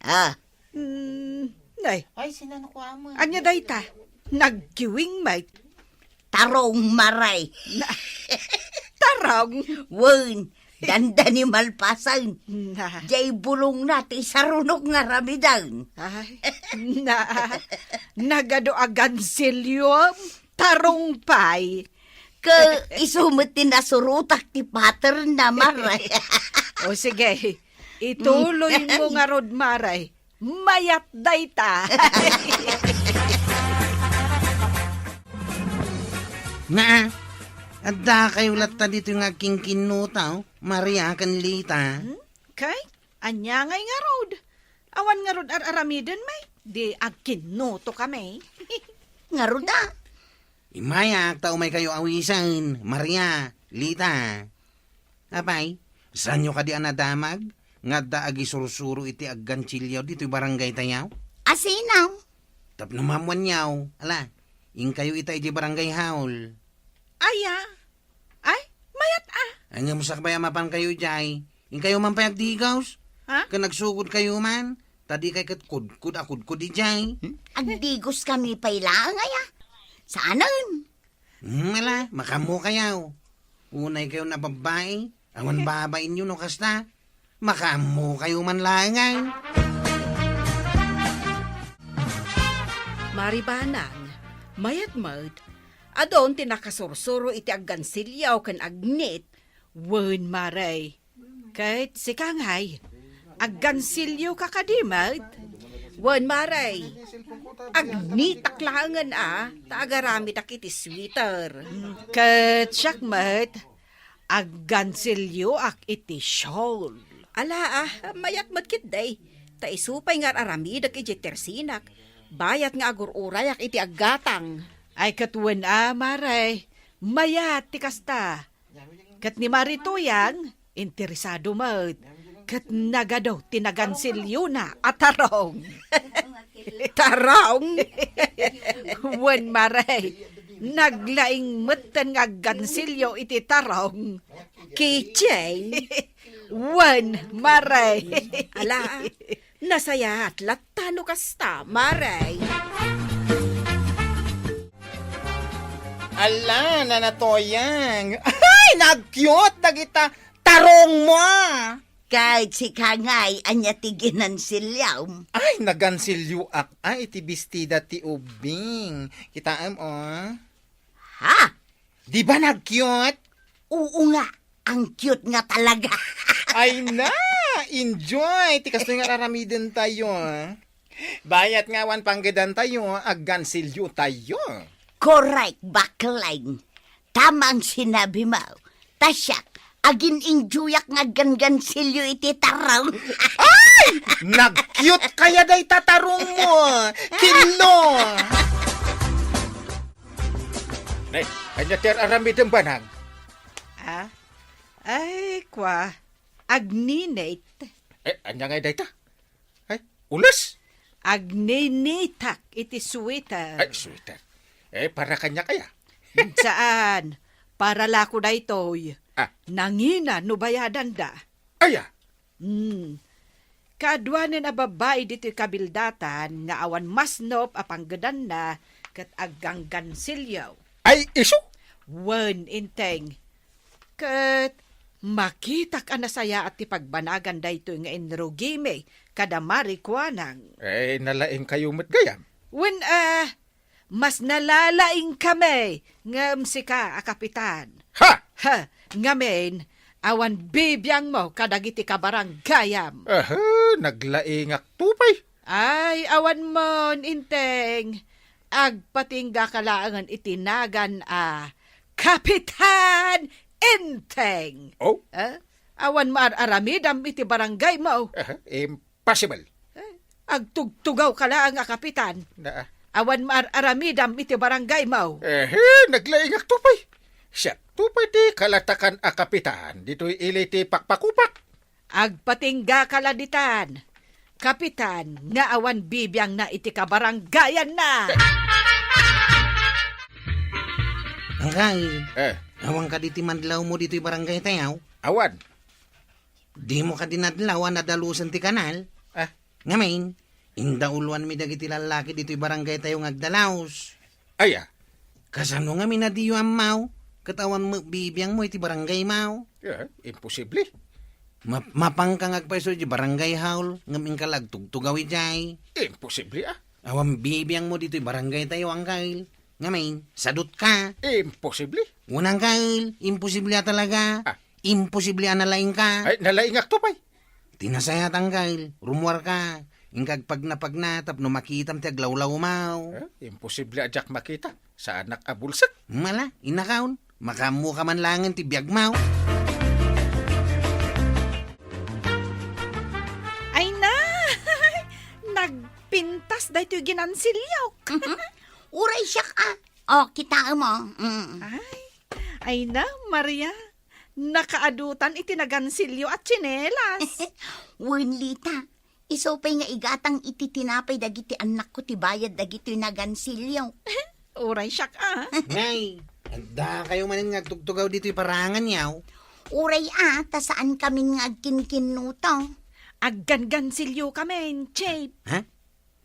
Ah. Mm, nay. Ay, sinano ko, ama? Ania dayta? Nagkiwing met. Tarong, Mare. Na, tarong? Wen, dandani malpasen. Na. Jay bulongna ti sarunok nga aramiden. Ay, na, nagadu a gansilyo, tarong pay. Ke, isu met ti nasurotak ti pattern na, Mare. O sige, ituloy mo ngarud, Mare. Mayat dayta. Naa, adda kayo latta dito nga agkinkinnuto, Maria ken Lita. Hmm? Kay, ania ngay ngarud? Awan ngarud ar-aramiden, may? Di agkinnuto kami. Ngarud, a. Imayak ta umay kayo awisen, Maria, Lita. Apay, saanyo kadi a nadamag nga adda agisursuro iti aggansilyo ditoy barangay tayo? Asino? Tapno maammoanyo, ala, inkayo ita iti barangay hall. Aya? Ay, mayat a. Ay, ngem sakbay a mapan kayo idiay, inkayo man pay agdigos? Ha? Ken agsugod kayo man, Ta dikay ket kudkod a kudkod idiay. Agdigoskami pay laeng aya. Saanen. Hmm, ala, makaammokayo. Unaykayo a babbai, awan babainyo no kasta. Makaammokayo man laeng ay. Maribanang, mayat met, adun ti nakasursuro iti aggansilyo ken agnit, wen Mare. Ket sika ngay, aggansilyoka kadi met? Wen Mare, agnitak laengen a, ta agaramidak iti sweater. Ket siak met, aggansilyoak iti shawl. Ala a, mayat met ketdi, ta isu pay nga ar-aramidek idiay tersinak, bayat nga agur-urayak iti aggatang. Ay ket wen a, Mare, mayat ti kasta. Ket ni Mari Tuyang, interesado met. Ket nagadu ti nagansilyona a tarong. Tarong? Wen Mare, naglaing metten nga aggansilyo iti tarong. Keychain? Wen Mare. Ala, nasayaat latta no kasta, Mare. Ala, Nana Tuyang. Ay, nag-cute dagita tarongmo, a. Ket sika ngay, ania ti ginansilyom? Ay, nagansilyoak, a, iti bestida ti ubing. Kitaem, o. Ha? Di ba nag-cute? Oo nga, ang cute nga talaga. Ay na, enjoy ti kastoy nga aramidentayo, a. Bayat nga awan panggedantayo, aggansilyotayo. Correct, Baklang. Tama ang sinabi mo. Ta siak, agin-enjoyak nga aggangansilyo iti tarong. Ay! Nag-cute kaya dayta tarongmo. Kinlo. Ne, ania ti ar-aramidem, Banag? Ah? Ay, kwa, agninit. Eh, ania ngay dayta? Ay, ules? Agninitak iti sweater. Ay, sweater. Eh, para kaniak aya? Saan. Para lako daytoy. Ah. Nangina no bayadanda. Aya? Hmm. Kaaduanen a babbai ditoy kabildatan nga awan masnop a panggedanna ket agganggansilyo. Ay, isu? Wen, Inteng. Ket makitak a nasayaat ti pagbanagan daytoy nga inrugimi kada Mari Kuanang. Eh, nalaingkayo met gayam? Wen, a, mas nalalaingkami ngem sika a kapitan. Ha! Ha! Ngamin, awan bibiangmo kadagiti kabaranggayam. Aha, naglaingakto pay. Ay, awan mon, Inteng. Agpatinggaka laengen iti nagan a Kapitan Inteng. Eh? Awan maar-aramidam iti barangaymo. Aha, impossible. Eh, agtugtugawka laeng a kapitan. Naa. Awan maar-aramidam iti barangaymo. Eh, naglaingakto pay. Siakto pay ti kalatakan a kapitan ditoy ili ti pakpakupak. Agpatinggaka la ditan, kapitan, nga awan bibiangna iti kabaranggayanna. Angkal, eh, awan kadi ti madlawmo ditoy barangaytayo? Awan. Dimo kadi nadlaw a nadalusen ti kanal? Ah. Ngamin, indauloanmi dagiti lallaki ditoy barangaytayo nga agdalaus. Aya? Kasano ngamin a diyo ammaw? Ket awan met bibiangmo iti barangaymo? Eh, imposible. Ma-, mapanka nga agpayso iti barangay hall, ngem inka la agtugtugaw idiay. Imposible, a. Awan bibiangmo ditoy barangaytayo, Angkal. Ngamin, sadutka. Imposible. Wen, Angkal, imposible a talaga. Ah. Imposible a nalaingka. Ay, nalaingakto pay. Ti nasayaat, Angkal, rumuarka. Inka agpagnapagna tapno makitam ti aglawlawmaw. Eh, imposible a diak makita. Saanak a bulsek. Mala, inakaon. Makaammoka man laengen ti biagmaw. Ay na! Nagpintas daytoy ginansilyok. Uray siak, a. O, kitaem, o. Mm. Ay, ay na, Maria. Nakaadutan iti nagansilyo a tsinelas. Wen, Lita, isu pay nga igatang iti tinapay dagiti annakko ti bayad dagitoy nagansilyo. Uray siak, a. Nay, addakayo manen nga agtugtugaw ditoy paranganyo? Uray, a, ta saan kamin nga agkinkinnuto. Aggangansilyo kamin, Chief. Ha?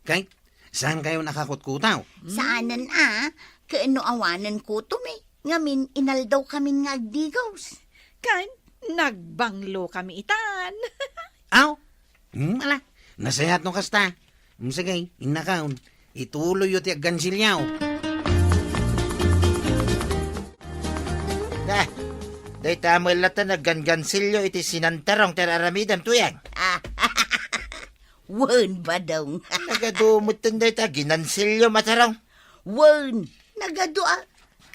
Kay, saan kayo nakakutkutaw? Saanen a, ken no awanen kutomi, ngamin inaldaw kamin nga agdigos. Kan, nagbanglo kami itan. Aw? Hmm, ala, nasayaat no kasta. Hmm, sige, innakaon. Ituloyyo ti aggansilyo. Nah, dayta met latta naggangansilyo iti sinantarong ti ar-aramidem, Tuyang. Ah, wen, Badong. Nagadu metten dayta ginansilyo, Matarong. Wen, nagadu a.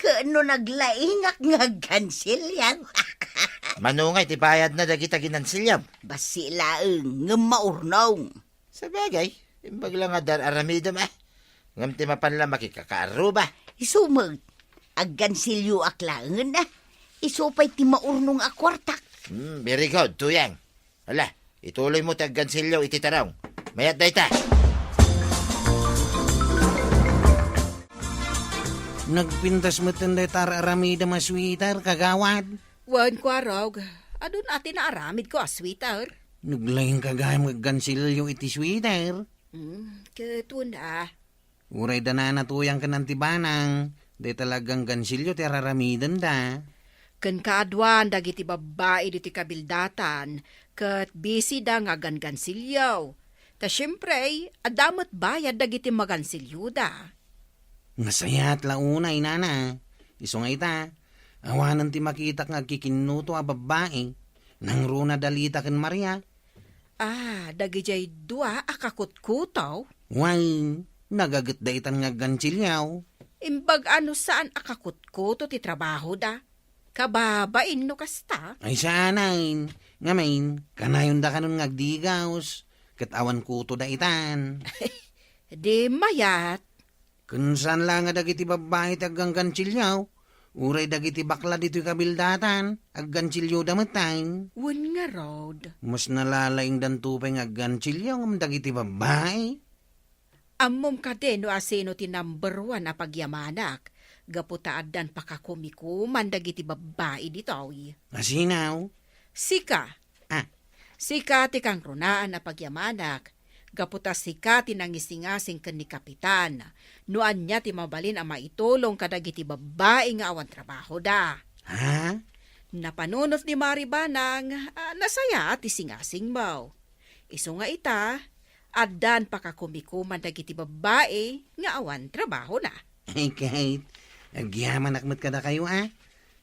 Ken no naglaingak nga aggansilyo. Mano ngay ti bayadna dagita ginansilyo? Bassit laeng, ngem maurnong. Sabagay, imbag la nga dar-aramidem, ah. Ngem ti mapan la makikakaarruba. Isu met, aggansilyoak laengen, ah. Isu pay ti maurnong a kuartak. Hmm, very good, Tuyang. Ala, ituloymo ti aggansilyo iti tarong. Mayat dayta. Nagpintas metten dayta ar-aramidem a sweater, kagawad. Wen, Kuarog. Adun a ti naaramidko a sweater. Naglaingka gayam nga aggansilyo iti sweater. Hmm, ket wen a. Uray da nana Tuyang ken Anti Banang, dayta la aggangansilyo ti ar-aramidenda. Ken kaaduan dagiti babbai ditoy kabildatan, ket bisida nga aggangansilyo. Ta siempre, adda met bayad dagiti magansilyoda. Nasayaat la unay, nana. Isu nga ita, awanen ti makitak nga agkikinnuto a babbai. Nangruna da Lita ken Maria. Ah, dagidiay dua a kakutkuto? Wen, nagagetda itan nga aggansilyo. Imbag a no saan a kakutkuto ti trabahoda. Kababain no kasta. Ay, saanen. Ngamin, kanayonda kanon nga agdigaus. Ket awan kutoda itan. Di mayat. Ken saan la nga dagiti babbai ti aggangansilyo, uray dagiti bakla ditoy kabildatan, aggansilyoda met, ay. Wen ngarud. Mas nalalaingdanto pay nga aggansilyo ngem dagiti babbai. Ammom kadi no asino ti number one a pagyamanak, gapu ta addan pakakumikuman dagiti babbai ditoy. Asino? Sika. Ah. Sika ti kangrunaan a pagyamanak, gapu ta sika ti nangisingasing ken ni Kapitan, no ania ti mabalin a maitulong kadagiti babbai nga awan trabahoda. Ha? Napanunot ni Mari Banang, ah, nasayaat ti singasingmo. Isu nga ita, addan pakakumikuman dagiti babbai nga awan trabahona. Ay, Kate, agyamanak met kadakayo, a.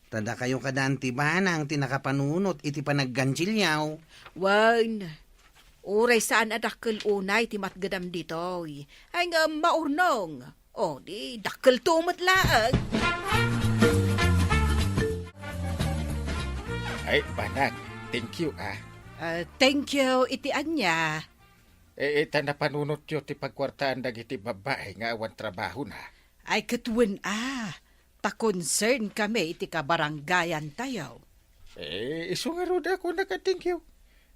Ta dakayo kada Anti Banang ti nakapanunot iti panaggansilyo. Wen, uray saan a dakkel unay ti matgedam ditoy. Ay ngem maurnong. O, di dakkelto met laeng. Ay, Banang, thank you, a. Ah, thank you iti ania? E, ita napanunotyo ti pagkuartaan dagiti babbai nga awan trabahona. Ay, ket wen a, ta concern kami iti kabarangayantayo. E, isu ngarud a kunak a thank you.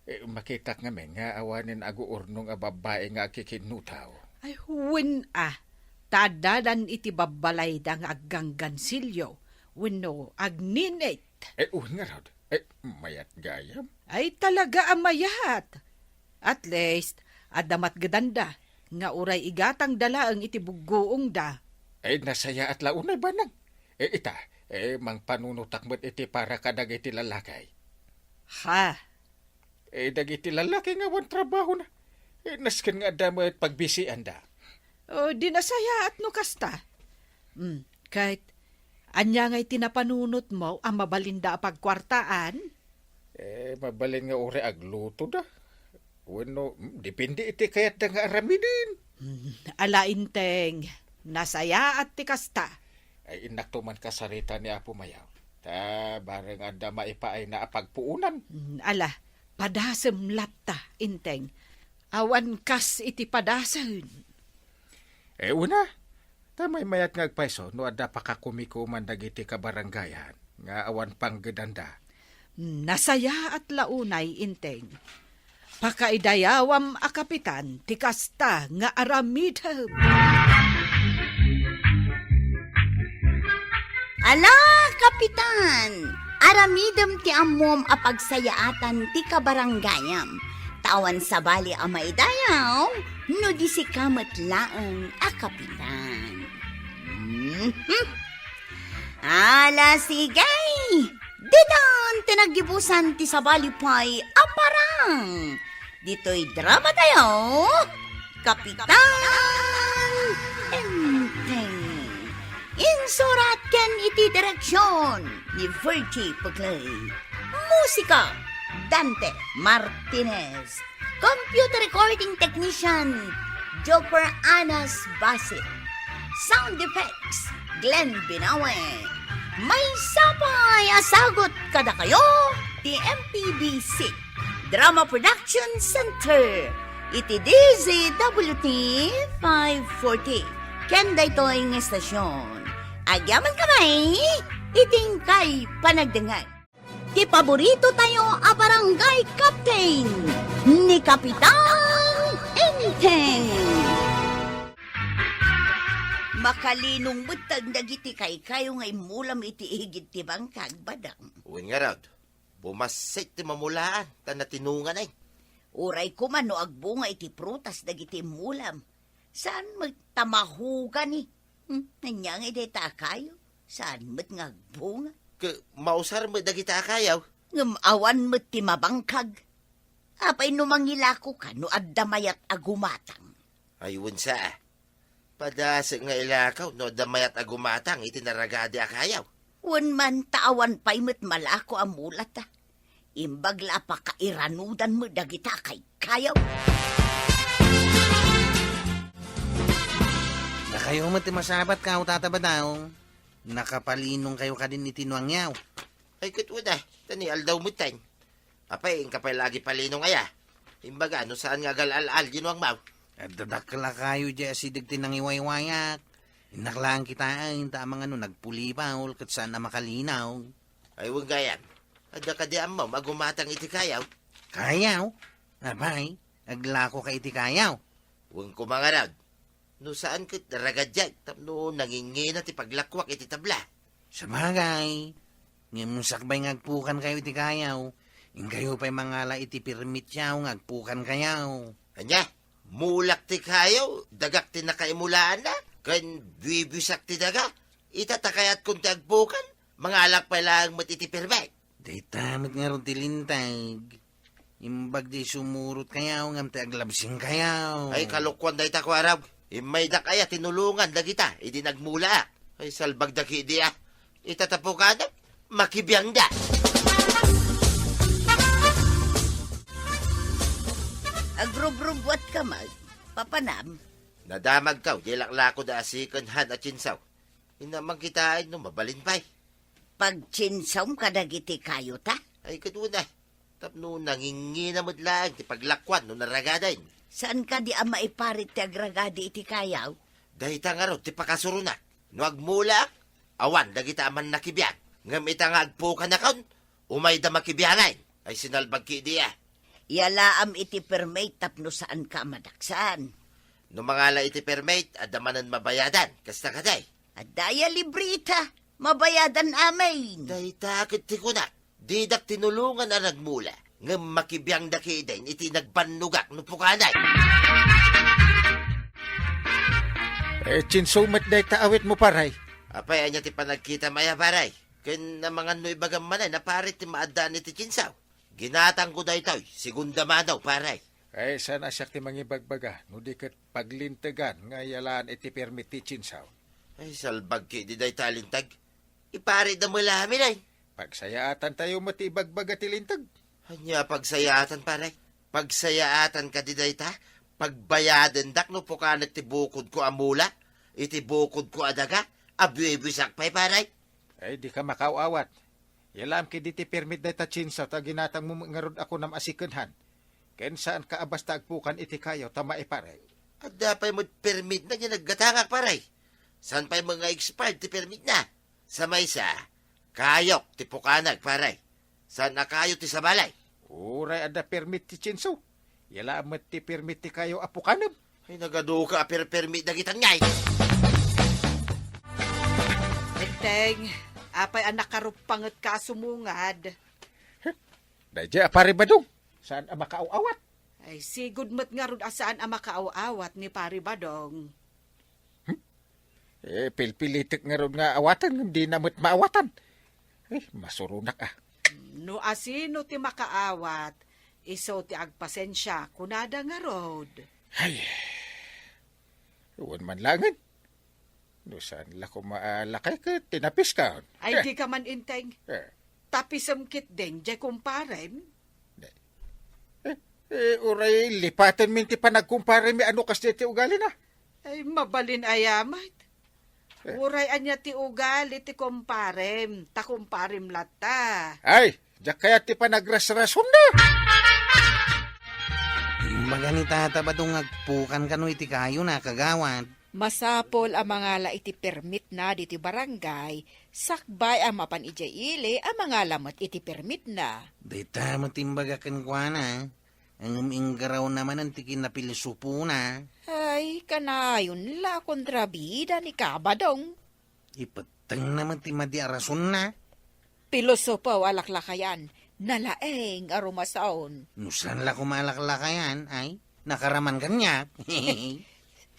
E, makitak ngamin nga awanen aguurnong a babbai nga agkikinnuto. Ay, wen a, ta addadan iti babbalayda nga aggangansilyo wenno agninit. E, wen ngarud. E, mayat gayam. Ay, talaga a mayat. At least, adda matgedanda nga uray igatangda laeng iti buggoongda. E, nasayaat la unay, Banang. E, ita, e, mangpanunotak met iti para kadagiti lalaki. Ha? E, dagiti lalaki nga awan trabahona. E, nasken nga adda met pagbisianda. O, di nasayaat no kasta. Hmm, ket, ania ngay ti napanunotmo a mabalinda a pagkuartaan? E, mabalin nga uray aglutoda. Wenno, hmm, depende iti kayatda nga aramiden. Hmm, ala, Enteng, nasayaat ti kasta. Ay, innakto man kasarita ni Apo Mayaw. Ta, bareng adda maipaayna a pagpuonan. Hmm, ala, padasem latta, Enteng. Awan kas iti padasen. E, wen a, ta maymayat nga agpayso no adda pakakumikuman dagiti kabarangayan nga awan panggedanda. Nasayaat la unay, Enteng. Pakaidayawam a kapitan ti kasta nga aramidem. Ala, kapitan! Aramidem ti ammom a pagsayaatan ti kabarangayam. Ta Awan sabali a maidayaw no di sika met laeng a kapitan. Mhm. Ala, sige! Ditan ti naggibusan ti sabali pay a parang. Ditoy drama tayo, Kapitan Enteng. Insurat ken iti direksyon ni Virgie Puglay. Musika, Dante Martinez. Computer recording technician, Joker Anas Basit. Sound effects, Glenn Binawe. Maysa pay a sagut kadakayo ti M P B C Drama Production Center iti D Z W T five forty. Ken daytoy nga estasyon, agyamankami iti inkay panagdengngeg. Ti paborito tayo a barangay captain, ni Kapitan Enteng. Makalinong met dagiti kaykayo nga immulam iti igid ti bangkag, Badang. Wen ngarud, bumassit ti mamulaan, ta natinongan ay. Uray koma no agbunga iti prutas dagiti immulam. Saan met ta mahugani? Hmm, ania ngay dayta a kayo? Saan met nga agbunga? Ket mausar met dagita a kayo. Ngem awan met ti mabangkag. Apay no mangilakoka no adda mayat a gumatang? Ay, wen sa. Padasek nga ilakaw no adda mayat a gumatang iti naragadi a kayo. Wen man ta awan pay met malako a mulata. Imbag la a pakairanudan met dagita a kaykayo. Dakayo met ti masabat, Kao Tata Badang. Nakapalinong kayo kadin iti nuangyo. Ay, ket wen a, ta ni aldaw metten. Apay, inka pay la agipalinong aya? Imbaga, no saan nga agal-al-al diay nuangmo? Adda dakkel a kayo diay asideg ti nangiwaywayak. Innak laeng kitaen ta amangan no nagpulibol ket saan a makalinong. Ay, wen gayam. Adda kadi ammom a gumatang iti kayo? Kayo? Apay, aglakoka iti kayo? Wen koma ngarud. No saan ket ragadiak tapno nangingina ti paglakuak iti tabla. Sabagay, ngem sakbay nga agpukan kayo iti kayo, inkayo pay mangala iti permit yaw nga agpukan kayo. Ania? Mulak ti kayo, dagak ti nakaimulaanna, ken buibuisak ti daga. Ita ta kayatkon ti agpukan, mangalak pay laeng met iti permit. Dayta met ngarud ti linteg. Imbag di sumurot kayo, ngem ti aglabsing kayo. Ay, kalokuan dayta, kuarog. Immaydak aya tinulongan dagita idi nagmulaak. Ay, salbag dagidi, ah. Ita ta pukanak, makibiangda. Agrubrubuat ka, Mag. Papanam? Nadamag kaw, di laklako da a second hand a chainsaw. Inna man kitaen no mabalin pay. Pagchainsaw kadagiti kayo ta? Ay, ket wen a. Tapno nangingina met laeng ti paglakuan no naragaden. Saan kadi a maiparit ti agragadi iti kayo? Dayta ngarud ti pakasurona. No agmulaak, awan dagita a mannakibiang. Ngem ita nga agpukanakon, umayda makibiangen. Ay, sinalbag kidi, ah. Yalaam iti permit tapno saanka a madaksan. No mangala iti permit, adda manen mabayadan. Kasta kadi? Adda aya libreta, mabayadan amin. Dayta ket ti kunak, didak tinulongan a nagmula, ngem makibiangda kiden iti nagbannogak no pukanak. Eh, chainsaw met dayta awitmo, pare. Apay, ania ti panagkitam aya, pare? Ken amangan no ibagam manen a pare ti maaddaan iti chainsaw. Ginatangko daytoy, segunda mano, pare. Ay, saan a siak ti mangibagbaga, no di ket paglintegan nga yalaan iti permit ti chainsaw. Ay, salbag kidi dayta a linteg. Iparitda met la amin, ay. Pagsayaatantayo met ti ibagbaga ti linteg. Ania pagsayaatan, pare? Pagsayaatan kadi dayta? Pagbayadendak no pukanek ti bukodko a mula? Iti bukodko a daga? Abuebuesak pay, pare? Ay, dika makaaw-awat. Yalaam kadi ti permit dayta chainsaw ta ginatangmo ngarud a kunam a second hand. Ken saanka a basta agpukan iti kayo ta maiparit. Adda pay met permitna nga naggatangak, pare. Saan pay met nga expired ti permitna? Sa maysa, kayok ti pukanek, pare. Saan a kayo ti sabali? Uray adda permit ti chainsaw. Yalaam met ti permit ti kayo a pukanem. Ay, nagaduka a perpermit dagitan ngay. Enteng, apay a nakarupanget ka a sumungad? Daydiay a pare Badong, saan a makaaw-awat? Ay, sigud met ngarud a saan a makaaw-awat ni Pari Badong. Hmm? Eh, pilpilitek ngarud nga awaten, ngem dina met maawatan. Eh, masuronak, ah. No asino ti makaawat, isu ti agpasensia, kunada ngarud. Ay, wen man laengen. No saan la koma a lakay ket tinapiskon. Ay, eh, di ka man inteng. Eh. Tapisem ketdin, jay kumparem. Eh, eh, uray lipatenmin ti panagkumparem, ano kas ti ugalina? Ay, mabalin aya met. Eh. Uray ania ti ugali ti kumparem, ta kumparem latta. Ay, diak kayat ti panagrasrasonna. Imbag ni Tata Badong nga agpukan kano iti kayo na, kagawad. Masapul a mangala iti permit na ditoy barangay, sakbay a mapan idiay ili a mangala met iti permit na. Dayta met imbagak kenkuana, ngem inggaraw na manen ti kinapilsupona. Ay, kanayon la a kontrabida ni Kabadong. Ipettengna met ti madi a rasonna. Pilosopo a laklakayan, nalaeng a rumason. No saan la koma a laklakayan, ay, nakaraman kaniak.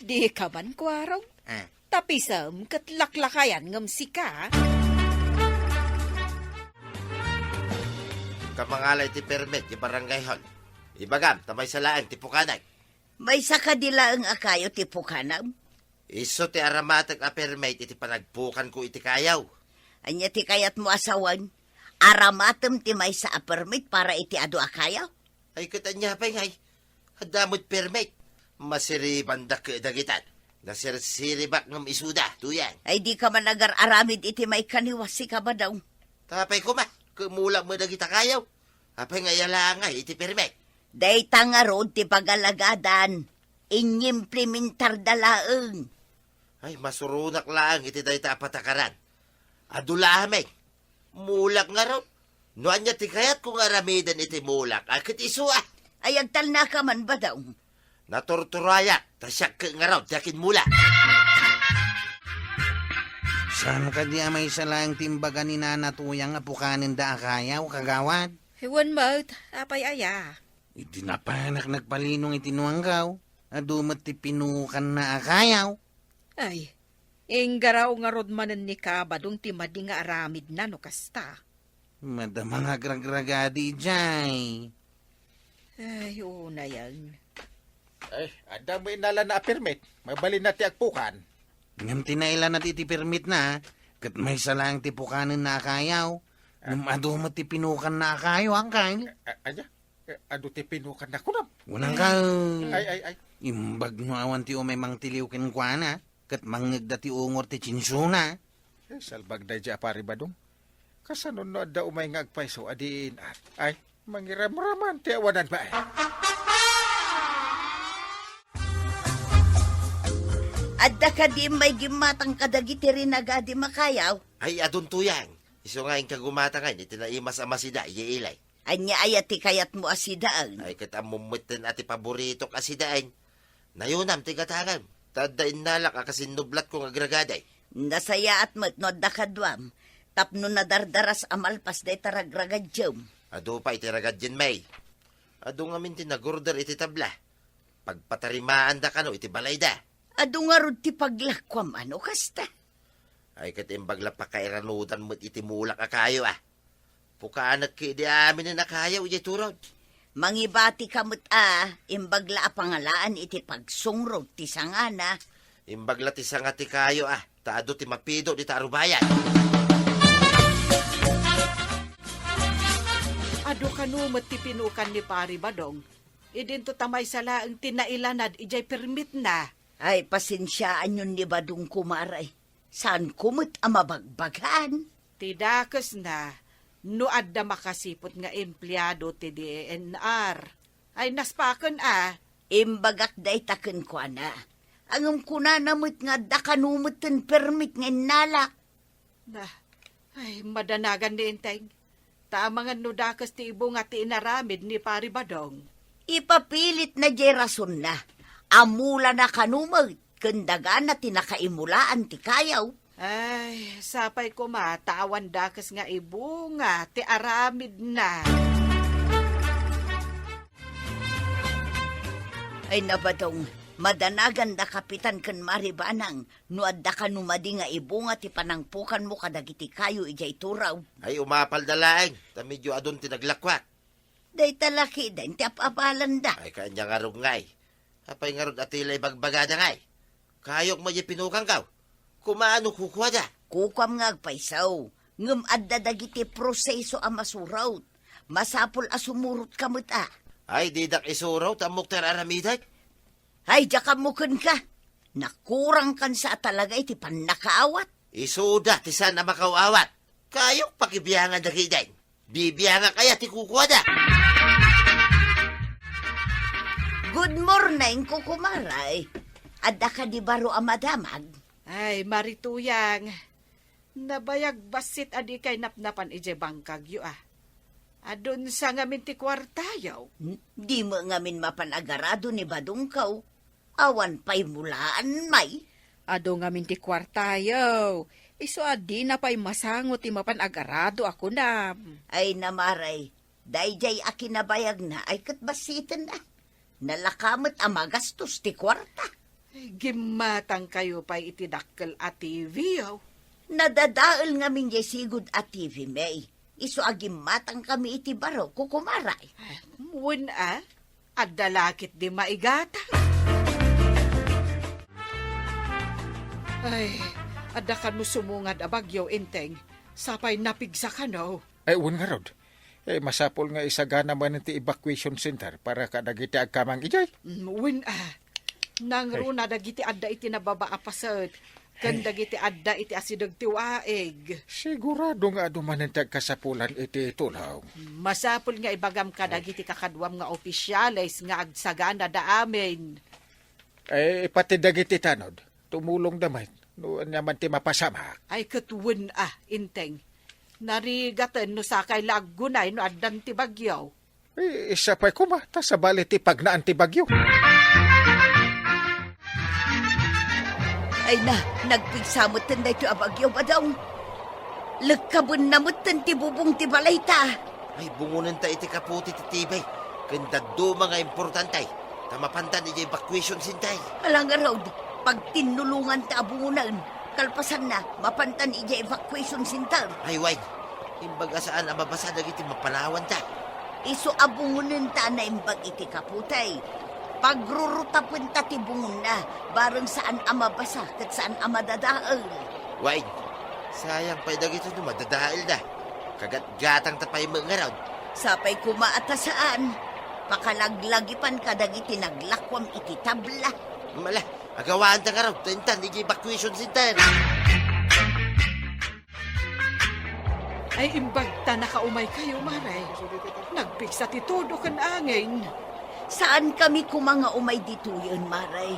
Di ka man kuarog. Ah. Tapisem ket laklakayan ngem sika. Kamangala iti permit ti barangay hall. Ibagam, ta maysa laeng ti pukanek. Maysa kadi laeng a kayo ti pukanem? Isu ti aramatek a permit iti panagpukanko iti kayo. Ania ti kayatmo a sawen? Aramatem ti maysa a permit para iti adu a kayo? Ay, ket ania pay ngay? Adda met permit. Masiribandak ket dagitan. Nasirsiribak ngem isuda, Tuyang. Ay, di ka man agar-aramid iti maikaniwas, sika, Badong. Tapay koma, ket mulak met dagita kayo. Apay nga iyalangay iti permit? Dayta ngarud ti pagalagadan. Inyimplementarda laeng. Ay, masuronak laeng iti dayta a patakaran. Adu la amin. Mulak ngarud. No ania ti kayatko nga aramiden iti mulak, a ket isu a. Ay, agtalnaka man, Badong. Naturturayak, ta siak ket ngarud ti akinmula. Saan kadi a maysa laeng ti imbaga ni Nana Tuyang a pukanenda a kayaw, kagawad? Wen met, apay aya? Idi napanak nagpalinong iti nuanggaw, adu met ti pinukanna a kayaw. Ay, inggaraw ngarud manen ni Kabadong ti madi nga aramidna no kasta. Madama nga agragragadi idiay. Ay, unayen. Ay, adda met innalana a permit. Mabalinna ti agpukan. Ngem ti nailanad iti permitna, ket maysa laeng ti pukanenna a kayaw. Ah. Ngem adu met ti pinukanna a kayaw, angkel. A-, a-, aya? Eh, adu ti pinukanna kunam. Kunam ka. Ay, ay, ay. Imbag no awan ti umay mangtiliw kenkuana, ket mangngegda ti ungor ti tsinsuna. Eh, salbag daydiay a Pari Badong. Kasano no adda umay nga agpayso a diin at? Ay, mangiramraman ti awanan ba? Adda kadi may gimmatang kadagiti rinagadi makayaw? Ay, adun Tuyang. Isu nga inka gumatangan iti naimas a masida, iya ilay. Ania aya ti kayatmo a sidaen? Ay, ket ammom metten a ti paboritok a sidaen. Nayunam ti gatangem, ta adda innalak a kasinnublatko nga agragadi. Nasayaat met no adda kaduam, tapno nadardaras a malpas dayta ragragadiam. Adu pay ti ragadien, May. Adu ngamin ti nagorder iti tabla. Pagpatarimaanda kano iti balayda. Adu ngarud ti paglakuam a no kasta? Ay, ket imbag la pakairanudan met iti mulak a kayo, a. Pukanek idi aminen a kayo idiay turod. Mangibatika met a, imbag la a pangalaan iti pagsungrog ti sangana. Imbag la ti sanga ti kayo, a, ta adu ti mapido dita a rubayan. Adu kano met ti pinukan ni Pari Badong. Idinto ta maysa laeng ti nailanad idiay permitna. Ay, pasensiaanyon ni Badong, kumare. Saanko met a mabagbagan? Ti dakesna, no adda makasiput nga empleado ti D E N R, ay naspaken a. Imbagak dayta kenkuana. Ngem kunana met nga adda kano metten permit nga innalak. Nah, ay, madanagan ni Enteng. Ta amangan no dakes ti ibunga ti inaramid ni Pari Badong. Ipapilitna diay rasonna. Amulana kano met, ken dagana ti nakaimulaan ti kayaw. Ay, sapay koma ta awan dakes nga ibunga ti aramidna. Ay, Badong, madanagan da Kapitan ken Mari Banang no adda kano madi nga ibunga ti panangpukanmo kadagiti kayo idiay turaw. Ay, umapal da laeng, ta medyo adun ti naglakuak. Dayta lakiden ti ap-apalanda. Ay, kanya nga rugngay. Apay ngarud a ti la ibagbagada ngay? Kayok met diay pinukangko. Kumano kukuada? Kukuam nga agpayso, ngem adda dagiti proseso a masurot. Masapul a sumurotka met a. Ay, didak isurot, ammok ti ar-aramidek. Ay, diak ammo kenka. Nakurangkan sa a talaga iti pannakaawat. Isuda ti saan a makaw-awat. Kayok pakibiangan dagiden. Bibiangak aya ti kukuada. Good morning, kukumaray. Adda kadi baro a madamag? Ay, Mari Tuyang, nabayag bassit a dikay napnapan idiay bangkagyo, a. Adun sa ngamin ti kuartayo. Hmm? Dimo ngamin mapan agarado ni Badongko. Awan pay mulaan, may. Adu ngamin ti kuartayo. Isu a dina pay masango ti mapan agarado a kunam. Ay, Mari, daydiay a kinabayagna ay ket bassiten a. Nalaka met a magastos ti kuarta. Ay, gimmatangkayo pay iti dakkel a T V, aw. Nadadael ngamin diay sigud a T V, may. Isu a gimmatangkami iti baro, kukumaray. Wen a, adda la ketdi maigatang. Ay, adda kano sumungad a bagyo, Enteng. Sapay napigsa kano. Ay, wen ngarud. Eh, masapul nga isagana manen ti evacuation center para kadagiti agkamang idiay. Mm, wen a. Nangruna dagiti adda iti nababa a paset, ken dagiti adda iti asideg ti waig. Sigurado nga adu manen ti agkasapulan iti tulong. Masapul nga ibagam kadagiti kakaduam nga opisyales nga agsaganada amin. Eh, pati dagiti tanod, tumulongda met, no ania man ti mapasamak. Ay, ket wen a, Enteng. Narigaten no sakay la aggunay no addan ti bagyo. Eh, sapay koma, ta sabali ti pagnaan ti bagyo. Ay na, nagpigsa metten daytoy a bagyo, Badong. Lekkabenna metten ti bubong ti balayta. Ay, bungonenta iti kaputi ti tibay, ken dadduma nga importante, ta mapantan idiay evacuation center. Ala ngarud, pagtinnulonganta a bungonen, kalpasanna, mapantan idiay evacuation center. Ay, wen, imbag a saan a mabasa dagiti mapanawanta. Isu a bungonenta a naimbag iti kaputi. Pagrurutapenta ti bungonna, bareng saan a mabasa ket saan a madadael. Wen, sayang pay dagitoy no madadaelda. Kagatgatangta pay met ngarud. Sapay koma a ta saan. Pakalaglagipan kadagiti naglakuam iti tabla. Mala, agawanta ngarud, ta intan idiay evacuation center. Ay, imbag ta nakaumaykayo, Mari. Nagpigsa ti tudo ken angin. Saankami koma nga umay ditoyen, Mari.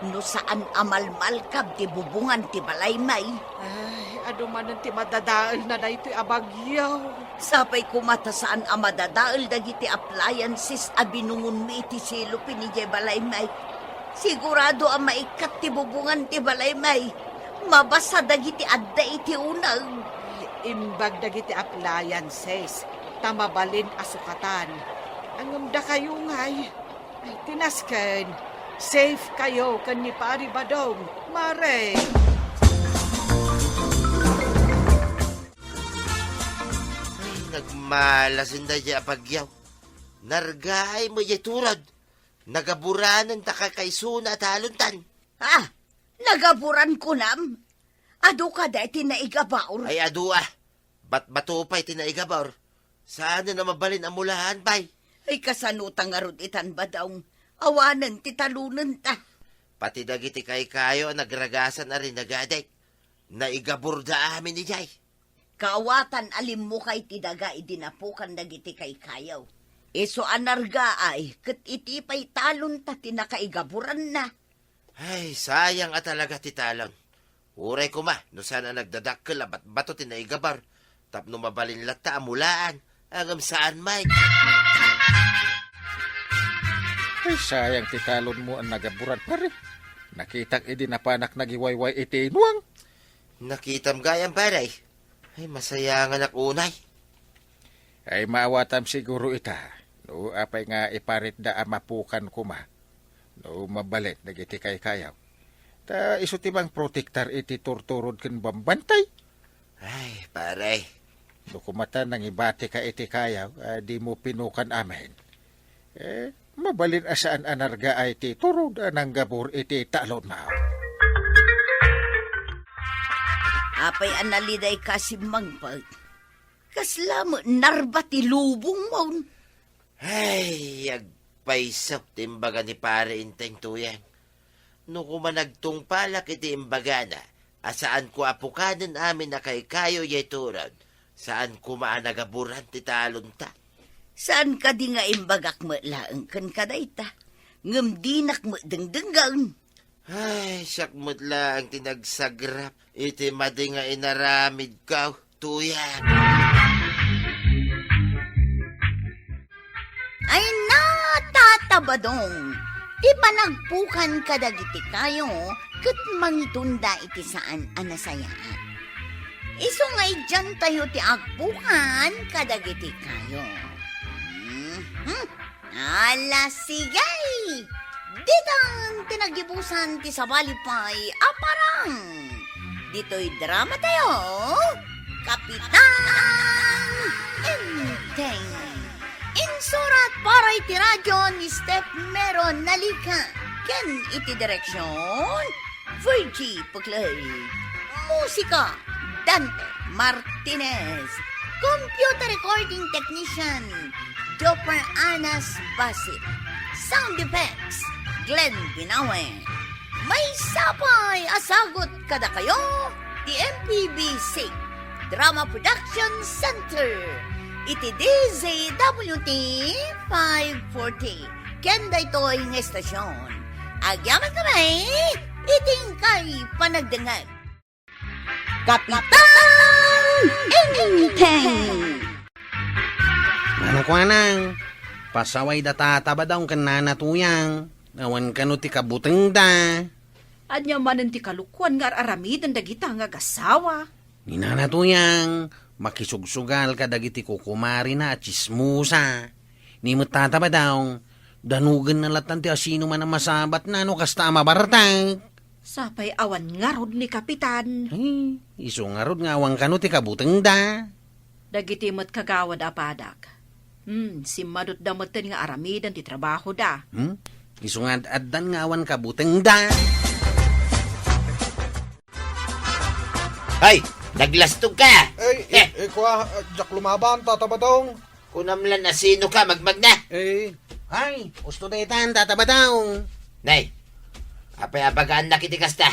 No saan a malmalkab ti bubongan ti balaymi. Ay, adu manen ti madadaelna daytoy a bagyo. Sapay koma ta saan a madadael dagiti appliances a binungonmi iti selopin idiay balaymi. Sigurado a maikkat ti bubongan ti balaymi. Mabasa dagiti adda iti uneg. Imbag dagiti appliances, ta mabalin a sukatan. Ngem dakayo ngay, ay, ti nasken, safe kayo ken ni Pari Badong, Mari. Ay, nagmalasin daydiay a bagyo. Nargaay met diay turod. Nagaburanenta kakaysona a talontan. Ah, nagaburan kunam? Adu kadi ti naigabur? Ay, adu a. Batbato pay ti naigabur. Saanen a mabalin a mulaan pay. Ay, kasano ta ngarud itan, Badong? Awanen ti talonenta. Pati dagiti kaykayo a nagragasan a rinagadek, naigaburda amin idiay. Kaawatan a limmukay ti daga idi napukan dagiti kaykayo. Isu a nargaay, ket iti pay talonta ti nakaigaburanna. Ay, sayang a talaga ti talon. Uray koma, no saan a nagdadakkel a batbato ti naigabur, tapno mabalin latta a mulaan, ngem saan met. Ay, sayang ti talonmo a nagaburan, pare. Nakitak idi napanak nagiwayway iti inuang. Nakitam gayam, pare. Ay, masayanganak unay. Ay, maawatam siguro ita. No, apay nga iparitda a mapukan koma. no mabalin dagiti kaykayaw. Ta isu ti mangprotektar iti turturod ken bambantay. Ay, pare. No kumata nangibatika iti kayaw, a dimo pinukan amin. Eh, mabalin a saan a nargaay ti turod a nanggabur iti talon, mao. Apay a naliday ka, Simmangpet? Kasla met narba ti lubongmon. Ay, agpayso ti imbaga ni Pare Enteng, Tuyang. No koma nagtungpalak iti imbagana a saanko a pukanen amin a kaykayo diay turod, saan koma a nagaburan ti talonta. Saan kadi nga imbagak met laeng kenka dayta, ngem dinak met dengdenggen. Ay, siak met laeng ti nagsagrap iti madi nga inaramidko, Tuyang. Ay na, Tata Badong, ti panagpukan kadagiti kayo ket mangitunda iti saan a nasayaat. Isu nga idiantayo ti agpukan kadagiti kayo. Mhm. Ala, sige! Ditan ti naggibusan ti sabali pay a parang. Ditoy drama tayo, Kapitan Enteng. Insurat para iti radyo ni Steph Meron Nalica ken iti direksyon, Virgie Puclay. Musika, Dante Martinez. Computer recording technician, Jopper Anas Basit. Sound effects, Glenn Binawe. Maysa pay a sagut kadakayo ti M P B C Drama Production Center iti D Z W T five forty. Ken daytoy nga estasyon, agyamankami iti inkay panagdengngeg. Kapitan Enteng! Nana Kuanang, pasawayda Tata Badong ken Nana Tuyang. Awan kano ti kabutengda. Ania manen ti kalokuan nga ar-aramiden dagita nga agasawa? Ni Nana Tuyang, makisugsugal kadagiti kukumarina a tsismosa. Ni met Tata Badong, danugenna latan ti asinoman a masabatna no kasta a mabartek. Sapay awan ngarud ni Kapitan. Ay, isu ngarud nga awan kano ti kabutengda. Dagiti met kagawad a padak. Hmm, simmadutda metten nga aramiden ti trabahoda. Hmm? Isu nga ad-addan nga awan kabutengda. Ay, naglastog ka! Ay, Eh. eh, eh, kua, ah, diak lumaban, Tata Badong. Kunam lan a sino ka, magmagna. Eh. Ay, usto daytan, Tata Badong. Nay, apay a bagaannak iti kasta?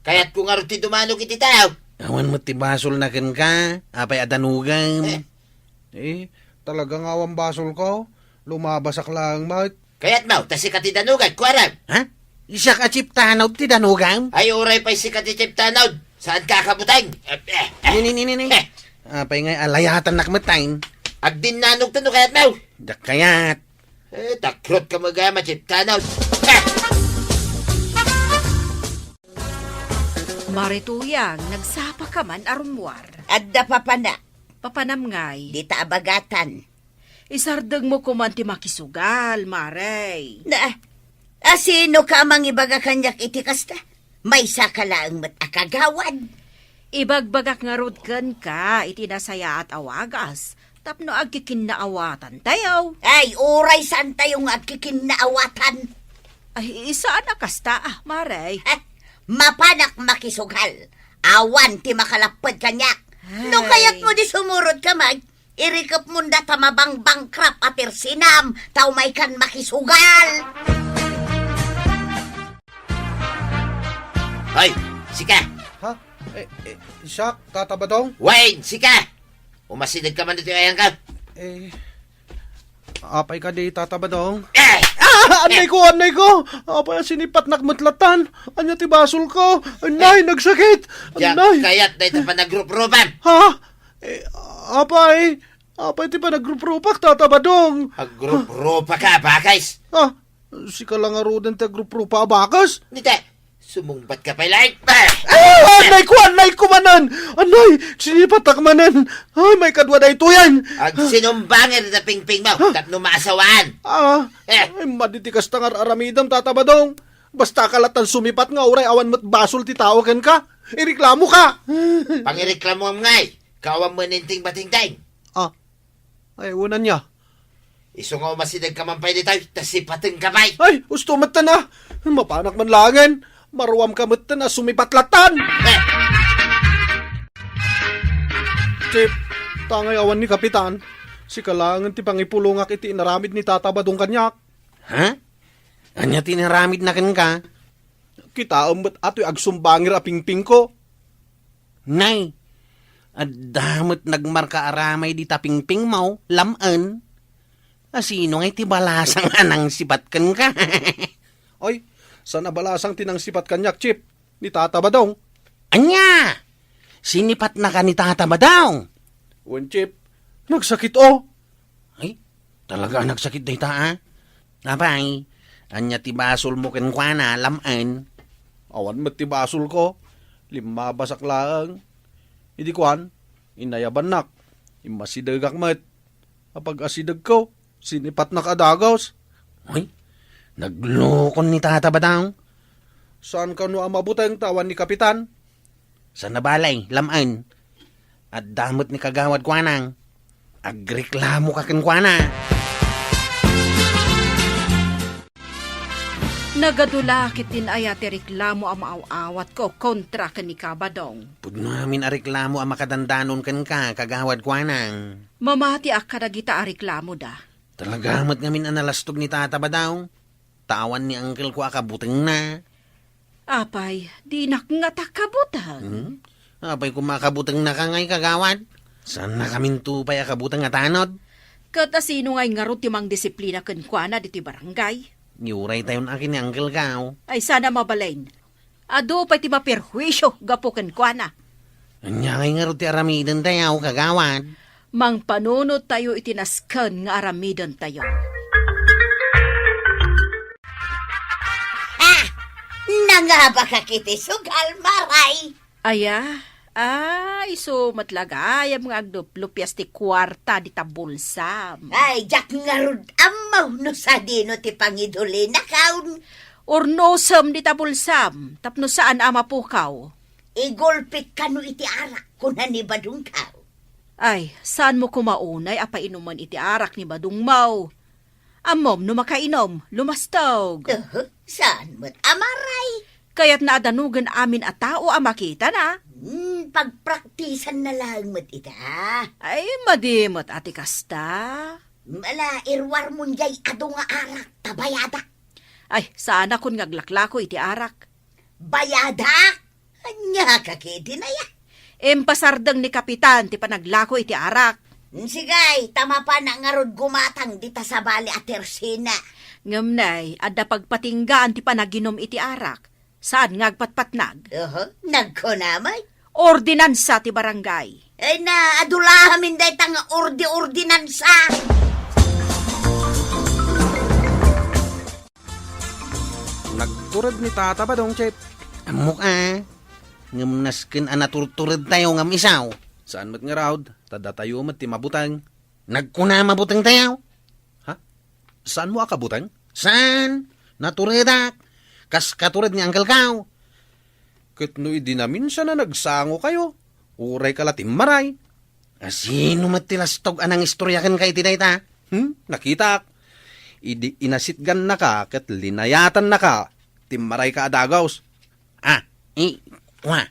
Kayatko ngarud ti dumanog iti tao. Awan met ti basolna kenka, apay a danugam. Eh. Eh, talaga nga awan basolko. Lumabasak laeng met. Kayatmo, ta sika ti danugak, kuarem. Ha? Siak a Chief Tanod ti danugam? Ay, uray pay sika ti Chief Tanod. Saan ka kabuteng? Eh, eh, eh. Ni, ni, ni, ni, ni. Eh. Apay nga, alayatannak met, time. Agdinnanogto no kayatmo. Diak kayat. Eh, takrot ka magama, Chief Tanod. Eh. Mare Tuyang, nagsapa ka man a rummuar. Adda papana. Papanam ngay? Dita abagatan. Isardengmo koman ti makisugal, Mare. Na, asino ka a mangibaga kaniak iti kasta? Maysa ka laeng met a kagawad. Ibagbagak ngarud kenka iti nasayaat a wagas tapno agkikinnaawatan tayo. Ay, uray saan tayo nga agkikinnaawatan. Ay, saan a kasta, ah, Mare? Eh, mapanak makisugal. Awan ti makalapped kaniak. No Ay. Kayatmo di sumurot ka, Mike. Irikep munda ta mabangbangkrap a persinam, ta umay kan makisugal. Hoy, sika! Ha? Eh, eh, siak, Tata Badong? Wayne, sika! Umasideg ka man ditoy ayanka. Eh, apay kadi, Tata Badong? Eh! Ah, annay ko, annay ko! Apay, sinipatnak met latan. Ania ti basolko? Annay, Eh, nagsakit! Diak Annay! Kayat dayta panagruprupam. Ha? Eh, apay, apay ti panagruprupak, Tata Badong? Agruprupa ka, bakes? Ah, sika la ngaruden ti agruprupa a bakes? Dita, Tumungbat ka pay laeng. Ah! Ah, anay ko, anay ko manen! Anay, sinipatak manen! Ay, maikadua daytoyen! Agsinumbangir da pingping mo tapno maasawaan. Ah, Eh. Ay, madi ti kasta nga ar-aramidem, Tata Badong. Basta ka latta sumipat nga uray awan met basol ti tao kenka. Ireklamo ka! Pangireklamoam ngay, kawan mo ninting batingting. Ah, ay, unan niya. Isu nga umasideg ka man pay ditoy, ta sipaten ka pay. Ay, usto met ta na. Mapanak man laengen. Maruam ka met ta na sumipat lattan. Eh. Chip, tangay awan ni Kapitan. Sika laengen ti pangipulongak iti inaramid ni Tata Badong kaniak. Ha? Ania ti inaramidna kenka? Kitaem met atoy agsumbangir a pingpingko. Nay, adda met nagmarka aramay dita pingpingmo, lam-en. Asino ngay ti balasang a nangsipat kenka? Oy, saan a balasang ti nangsipat kaniak, Chip? Ni Tata Badong. Ania? Sinipatnaka ni Tata Badong? Wen, Chip, nagsakit, o. Ay, talaga a nagsakit dayta, a? Apay, ania ti basolmo kenkuana, lam-en? Awan met ti basolko. Limmabasak laeng. Idi kuan, inayabannak. Immasidegak met. Apag-asidegko, sinipatnak a dagus. Uy, naglukon ni Tata Badong. Saan kano a mabuteng ta awan ni Kapitan? Saan a bale, lam-en. Adda met ni Kagawad kuana. Agreklamo ka kenkuana. Nagadu la ket din aya ti reklamo a maaw-awatko kontra ken ni Kabadong. Pudno amin a reklamo a makadandanon kenka, Kagawad kuana. Mamatiak kadagita a reklamoda. Talaga met ngamin a nalastog ni Tata Badong. Ta awan ni angkelko a kabutengna. Apay, dinak ngata kabuteng. Hmm? Apay koma a kabutengnaka ngay, Kagawad? Saannakaminto pay a kabuteng a tanod? Ket asino ngay ngarud ti mangdisiplina kenkuana ditoy barangay? Ni uray tayon akin ni Uncle Kao. Ay, saan a mabalin. Adu pay ti maperhuisio gapu kenkuana. Ania ngay ngarud ti aramidentayo, Kagawad? Mangpanunot tayo iti nasken nga aramidentayo. Ah! Nangabakak iti sugal, Maray. Aya? Ah, isu met la gayam nga agluplupias ti kuarta dita bulsam. Ay, diak ngarud ammo no sadino ti pangidulinakaw. Urnosem dita bulsam, tapno saan a mapukaw. Igulpit kano iti arak, kuna ni Badong Kao. Ay, saanmo koma unay a painumen iti arak ni Badong Mao? Ammom no makainom, lumastog. Uhu, saan met a Maray? Kayatna a danugen amin a tao a makitana. Hmm, pagpraktisanna laeng met ita. Ay, madi met a ti kasta. Ala, iruarmon jay adu nga arak, ta bayadak. Ay, saanakon nga aglaklako iti arak. Bayadak? Ania ka ketdin aya? Impasardeng ni Kapitan ti panaglako iti arak. Sige, ta mapanak ngarud gumatang dita sabali a tersina. Ngem nay, adda pagpatinggaan ti panaginum iti arak. Saan nga agpatpatnag? Oho, nagkuna met. Ordinansa ti barangay. Ay na, adu la amin dayta nga ordi-ordinansa. Nagtured ni Tata Badong, Chip. Ammok a. Ngem nasken a naturturedtayo ngem isu. Saan met ngarud, ta datayo met ti mabuteng. Nagkuna mabutengtayo. Ha? Saanmo a kabuteng? Saan? Naturedak. Kas katured ni Uncle Kao. Ket no idi naminsan a nagsangokayo, uray ka la timmaray. Asino met ti lastog a nangistorya kenka iti dayta? Hmm? Nakitak. Idi inasitgannaka ket linayatannaka, timmarayka a dagus. Ah, i, kua.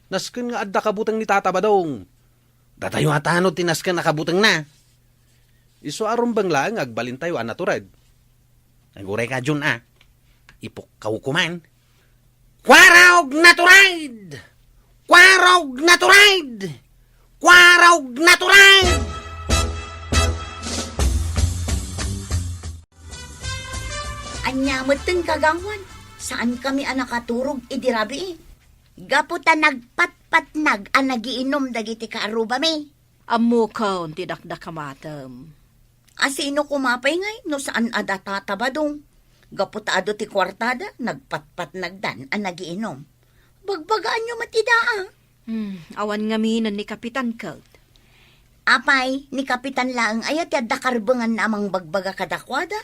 Nasken nga adda kabuteng ni Tata Badong. Datayo a tanod ti nasken a kabutengna. Isu a rumbeng laeng nga agbalintayo a natured. Aguray ka, Jun, a. Ipukkaw ko man. Kuarog natured! Kuarog natured! Kuarog natured! Ania metten, Kagawad? Saankami a nakaturog idi rabii. Gapu ta nagpatpatnag a nagiinum dagiti kaarrubami. Ammokon ti dakdakamatem. Asino koma pay ngay no saan a da Tata Badong? Gapu ta adu ti kuartada, nagpatpatnagdan a nagiinom. Bagbagaanyo met ida, a. Hmm, awan ngamin ni Kapitan ket. Apay, ni Kapitan laeng aya ti adda karbenganna a mangbagbaga kadakuada?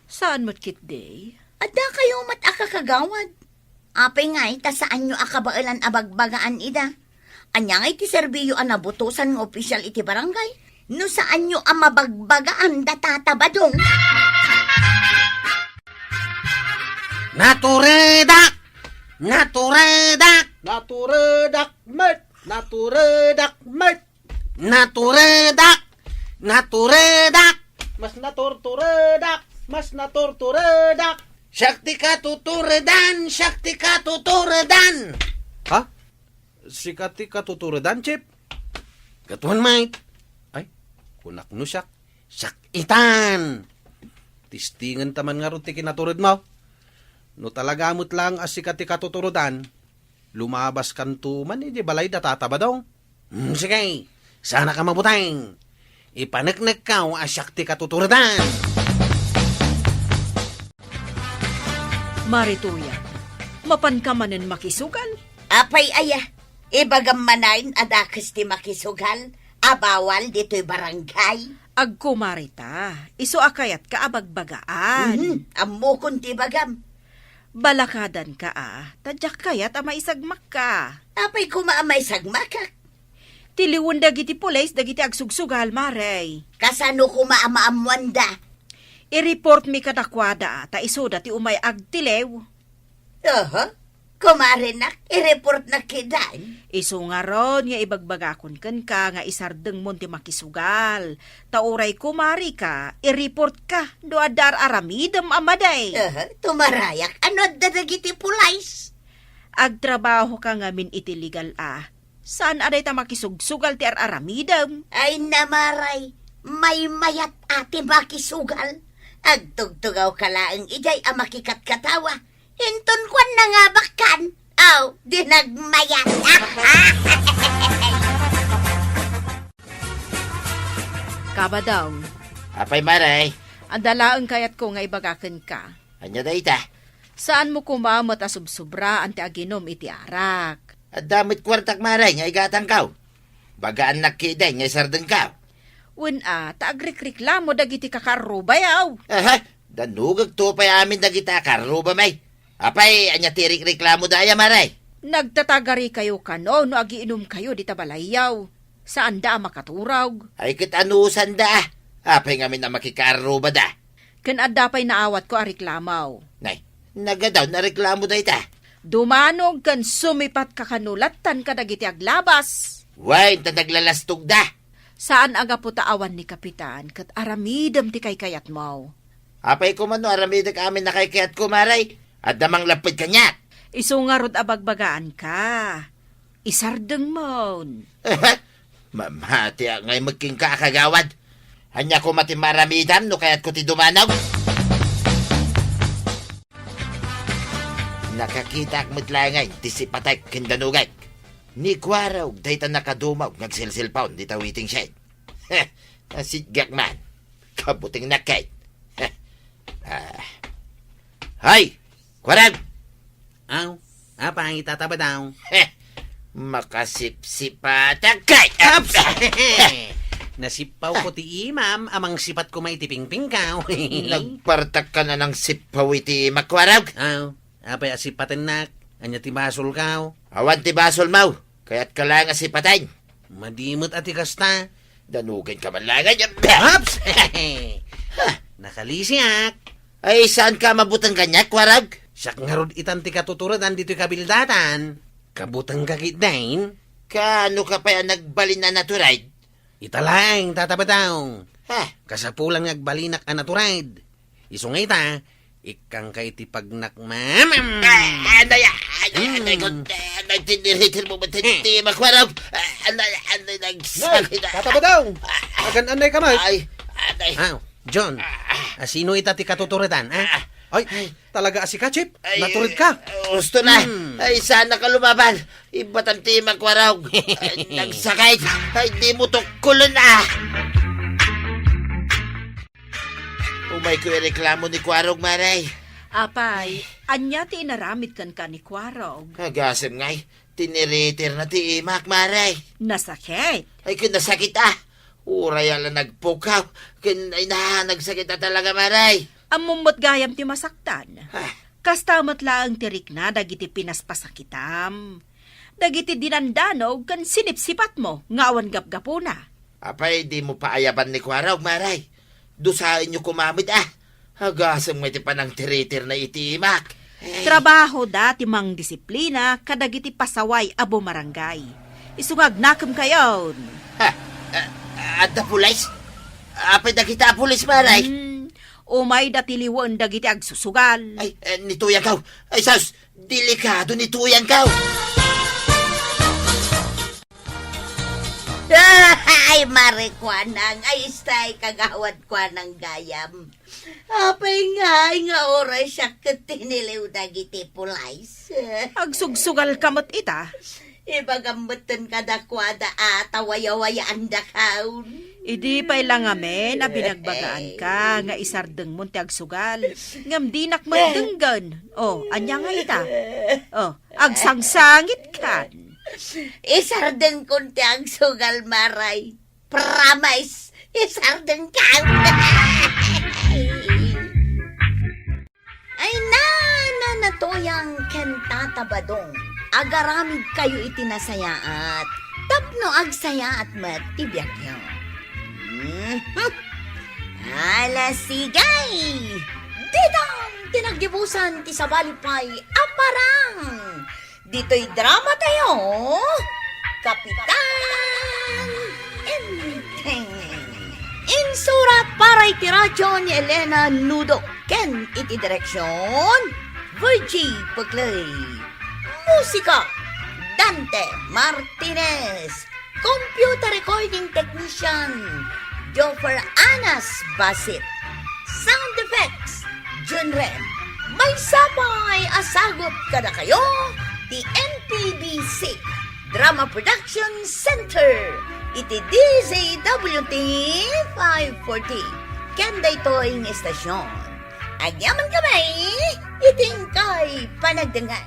Saan met ketdi? Addakayo met a kakagawad. Apay ngay ta saanyo a kabaelan a bagbagaan ida? Ania ngay ti serbiyo a nabutosan nga opisyal iti barangay no saanyo a mabagbagaan da Tata Badong? Naturedak! Naturedak! Naturedak met! Naturedak met! Naturedak! Naturedak! Mas naturturedak! Mas naturturedak! Siak ti katuturedan! Siak ti katuturedan! Ha? Sika ti katuturedan, Chip? Gatuan, mate. Ay, kunak no siak. Siak itan! Tistingen ta man ngarud ti kinaturedmo. No talaga met laeng a sika ti katuturedan, lumabaskanto man idiay balay da Tata Badong. Hmm, sige, sanak a mabuteng. Ipaneknekkaw a siak ti katuturedan. Marituyan, mapanka manen makisugal? Apay aya, ibagam manen a dakes ti makisugal a bawal ditoy barangay? Agkumarita, isu a kayatka a bagbagaan. Mhm, ammokon ti ibagam. Balakadanka a, ta diak kayat a maisagmakka. Apay koma a maisagmakak? Tiliwen dagiti pulis dagiti agsugsugal, mare. Kasano koma a maammoanda? I-reportmi kadakuada a, ta isuda ti umay agtiliw. Oho, kumarenak, i-reportnak ketdin. Isu ngarud nga ibagbagakon kenka nga isardengmon ti makisugal. Ta uray kumarika, i-reportka no adda ar-aramidem a madi. Aha, tumarayak. Ano adda dagiti pulis? Agtrabahoka ngamin iti legal a. Saan a dayta makisugsugal ti ar-aramidem? Ay, namaray, maymayat a ti makisugal. Agtugtugawka laeng idiay a makikatkatawa. Inton kuan na nga bakkan, aw, di nagmayat. Kabadong. Apay, mare? Adda laeng kayatko nga ibaga kenka. Ania dayta? Saanmo koma met a subsobraan ti aginom iti arak. Adda met kuartak, mare, nga igatangko. Bagaannak ketdin nga isardengko. Wen a, ta agrikreklamo dagiti kakaarrubayo. Aha, danugekto pay amin dagiti kakaarrubami. Apay, ania ti rikreklamoda aya, mare? Nagtatagarikayo kano no agiinumkayo dita balayyo. Saanda a makaturog. Ay, ket anusanda? Apay ngamin a makikaarrubada? Ken adda pay naawatko a reklamo. Nay, nagadaw a reklamo dayta. Dumanog ken sumipatka kano lattan kadagiti aglabas. Wen, ta naglalastogda. Saan a gapu ta awan ni Kapitan ket aramidem ti kaykayatmo. Apay koma no aramidek amin a kaykayatko, mare? Adda manglapped kaniak. Isu ngarud a bagbagaanka. Isardengmon. Mamatiak ngay met kenka a kagawad. Ania koma ti maaramidam no kayatko ti dumanog? Nakakitaak met laengen ti sipatek ken danugek. Ni Kuarog dayta nakadumog nga agselselpon dita waiting shed. Nasitgak man. Kabutengnak ket. Ah. Hay! Kuarog! Aw, apay, Tata Badong? Makasipsipatak kay. Aps! Nasipawko ti imam a mangsipat koma iti pingpingko. Nagpartak ka na nangsipaw iti imak, Kuarog? Aw, apay a sipatennak? Ania ti basolko? Awan ti basolmo. Kayatka laeng a sipaten. Madi met a ti kasta. Danugenka man laeng. Aps! Nakalisiak. Ay, saanka a mabuteng kaniak, Kuarog? Siak ngarud itan ti katuturedan ditoy kabildatan. Kabutengka ketdin? Kaanoka pay a nagbalin a natured? Ita laeng, Tata Badong. Ha? Kasapulan nga agbalinak a natured. Isu nga ita, ikkangka iti pagnak-, mam-, Ah, anay, anay, anay, Hmm. Anay, tiniritir mo ba ti, Hmm. ti makwarog? Ah, anay, anay, nagsakit. Nay, Tata Badong! Agan-anay ka, Mike? Ay, anay. Ah, John, Ah. ah, sino ita ti katuturedan, ah? Ah. Ay, Ay. Talaga a sika, Chip? Ay, natured ka? Gusto na. Hmm. Ay, sana ka lumaban. Ibatan ti makwarog. Ay, nagsakit. Ay, di mo tukkulon, ah. Umayko ireklamo ni Kuarog, Mare. Apay, ania ti inaramid kenka ni Kuarog? Agasem ngay, tiniritirna ti imak, Mare. Nasakit? Ay, ket nasakit, a. Uray a la nagpukaw, ken, ay na, nagsakit a talaga, Mare. Ammom met gayam ti masaktan. Ah. Kasta met laeng ti rikna dagiti pinaspasakitam. Dagiti dinandanog ken sinipsipatmo nga awan gapgapuna. Apay, dimo paayaban ni Kuarog, Mare. Dusaenyo koma met, a. Agasem ngay ti panangtiritirna iti imak. Ay. Trabahoda ti mangdisiplina kadagiti pasaway a bumarangay. Isu nga agnakemkayon. Ha? A-, adda pulis? Apay dagita a pulis, Mare? Hmm, umayda ti liwen dagiti agsusugal. Ay, eh, ni Tuyangkaw. Ay, sus, delikado ni Tuyangkaw. Ay, Mare Kuanang. Ay, istay, kagawad Kuanang gayam. Apay ngay nga oras siak ket tiniliw dagiti pulis? Agsugsugalka met ita. Ibagam metten kadakuada a tawayawayaandakaon. Idi pay la ngamin a binagbagaanka nga isardengmon ti agsugal, ngem dinak met denggen. O, ania ngay ita? O, agsangsangitkan. Isardengkon ti agsugal, Mare. Promise, isardengkan. Ay, na, na, na, Tuyang ken Tata Badong, agaramidkayo iti nasayaat tapno agsayaat met ti biagyo. Mhm. Ala, sige! Ditan ti naggibusan ti sabali pay a parang ditoy dramatayo, Kapitan Enteng. Insurat para iti radyo ni Elena Nudo ken iti direksyon, Virgie Peclay. Musika, Dante Martinez. Computer recording technician, Joffer Anas Basit. Sound effects, Junren. Maysa pay a sagut kadakayo ti N P B C Drama Production Center iti D Z W T five forty. Ken daytoy nga istasyon, agyaman kami iti inkay panagdengngeg.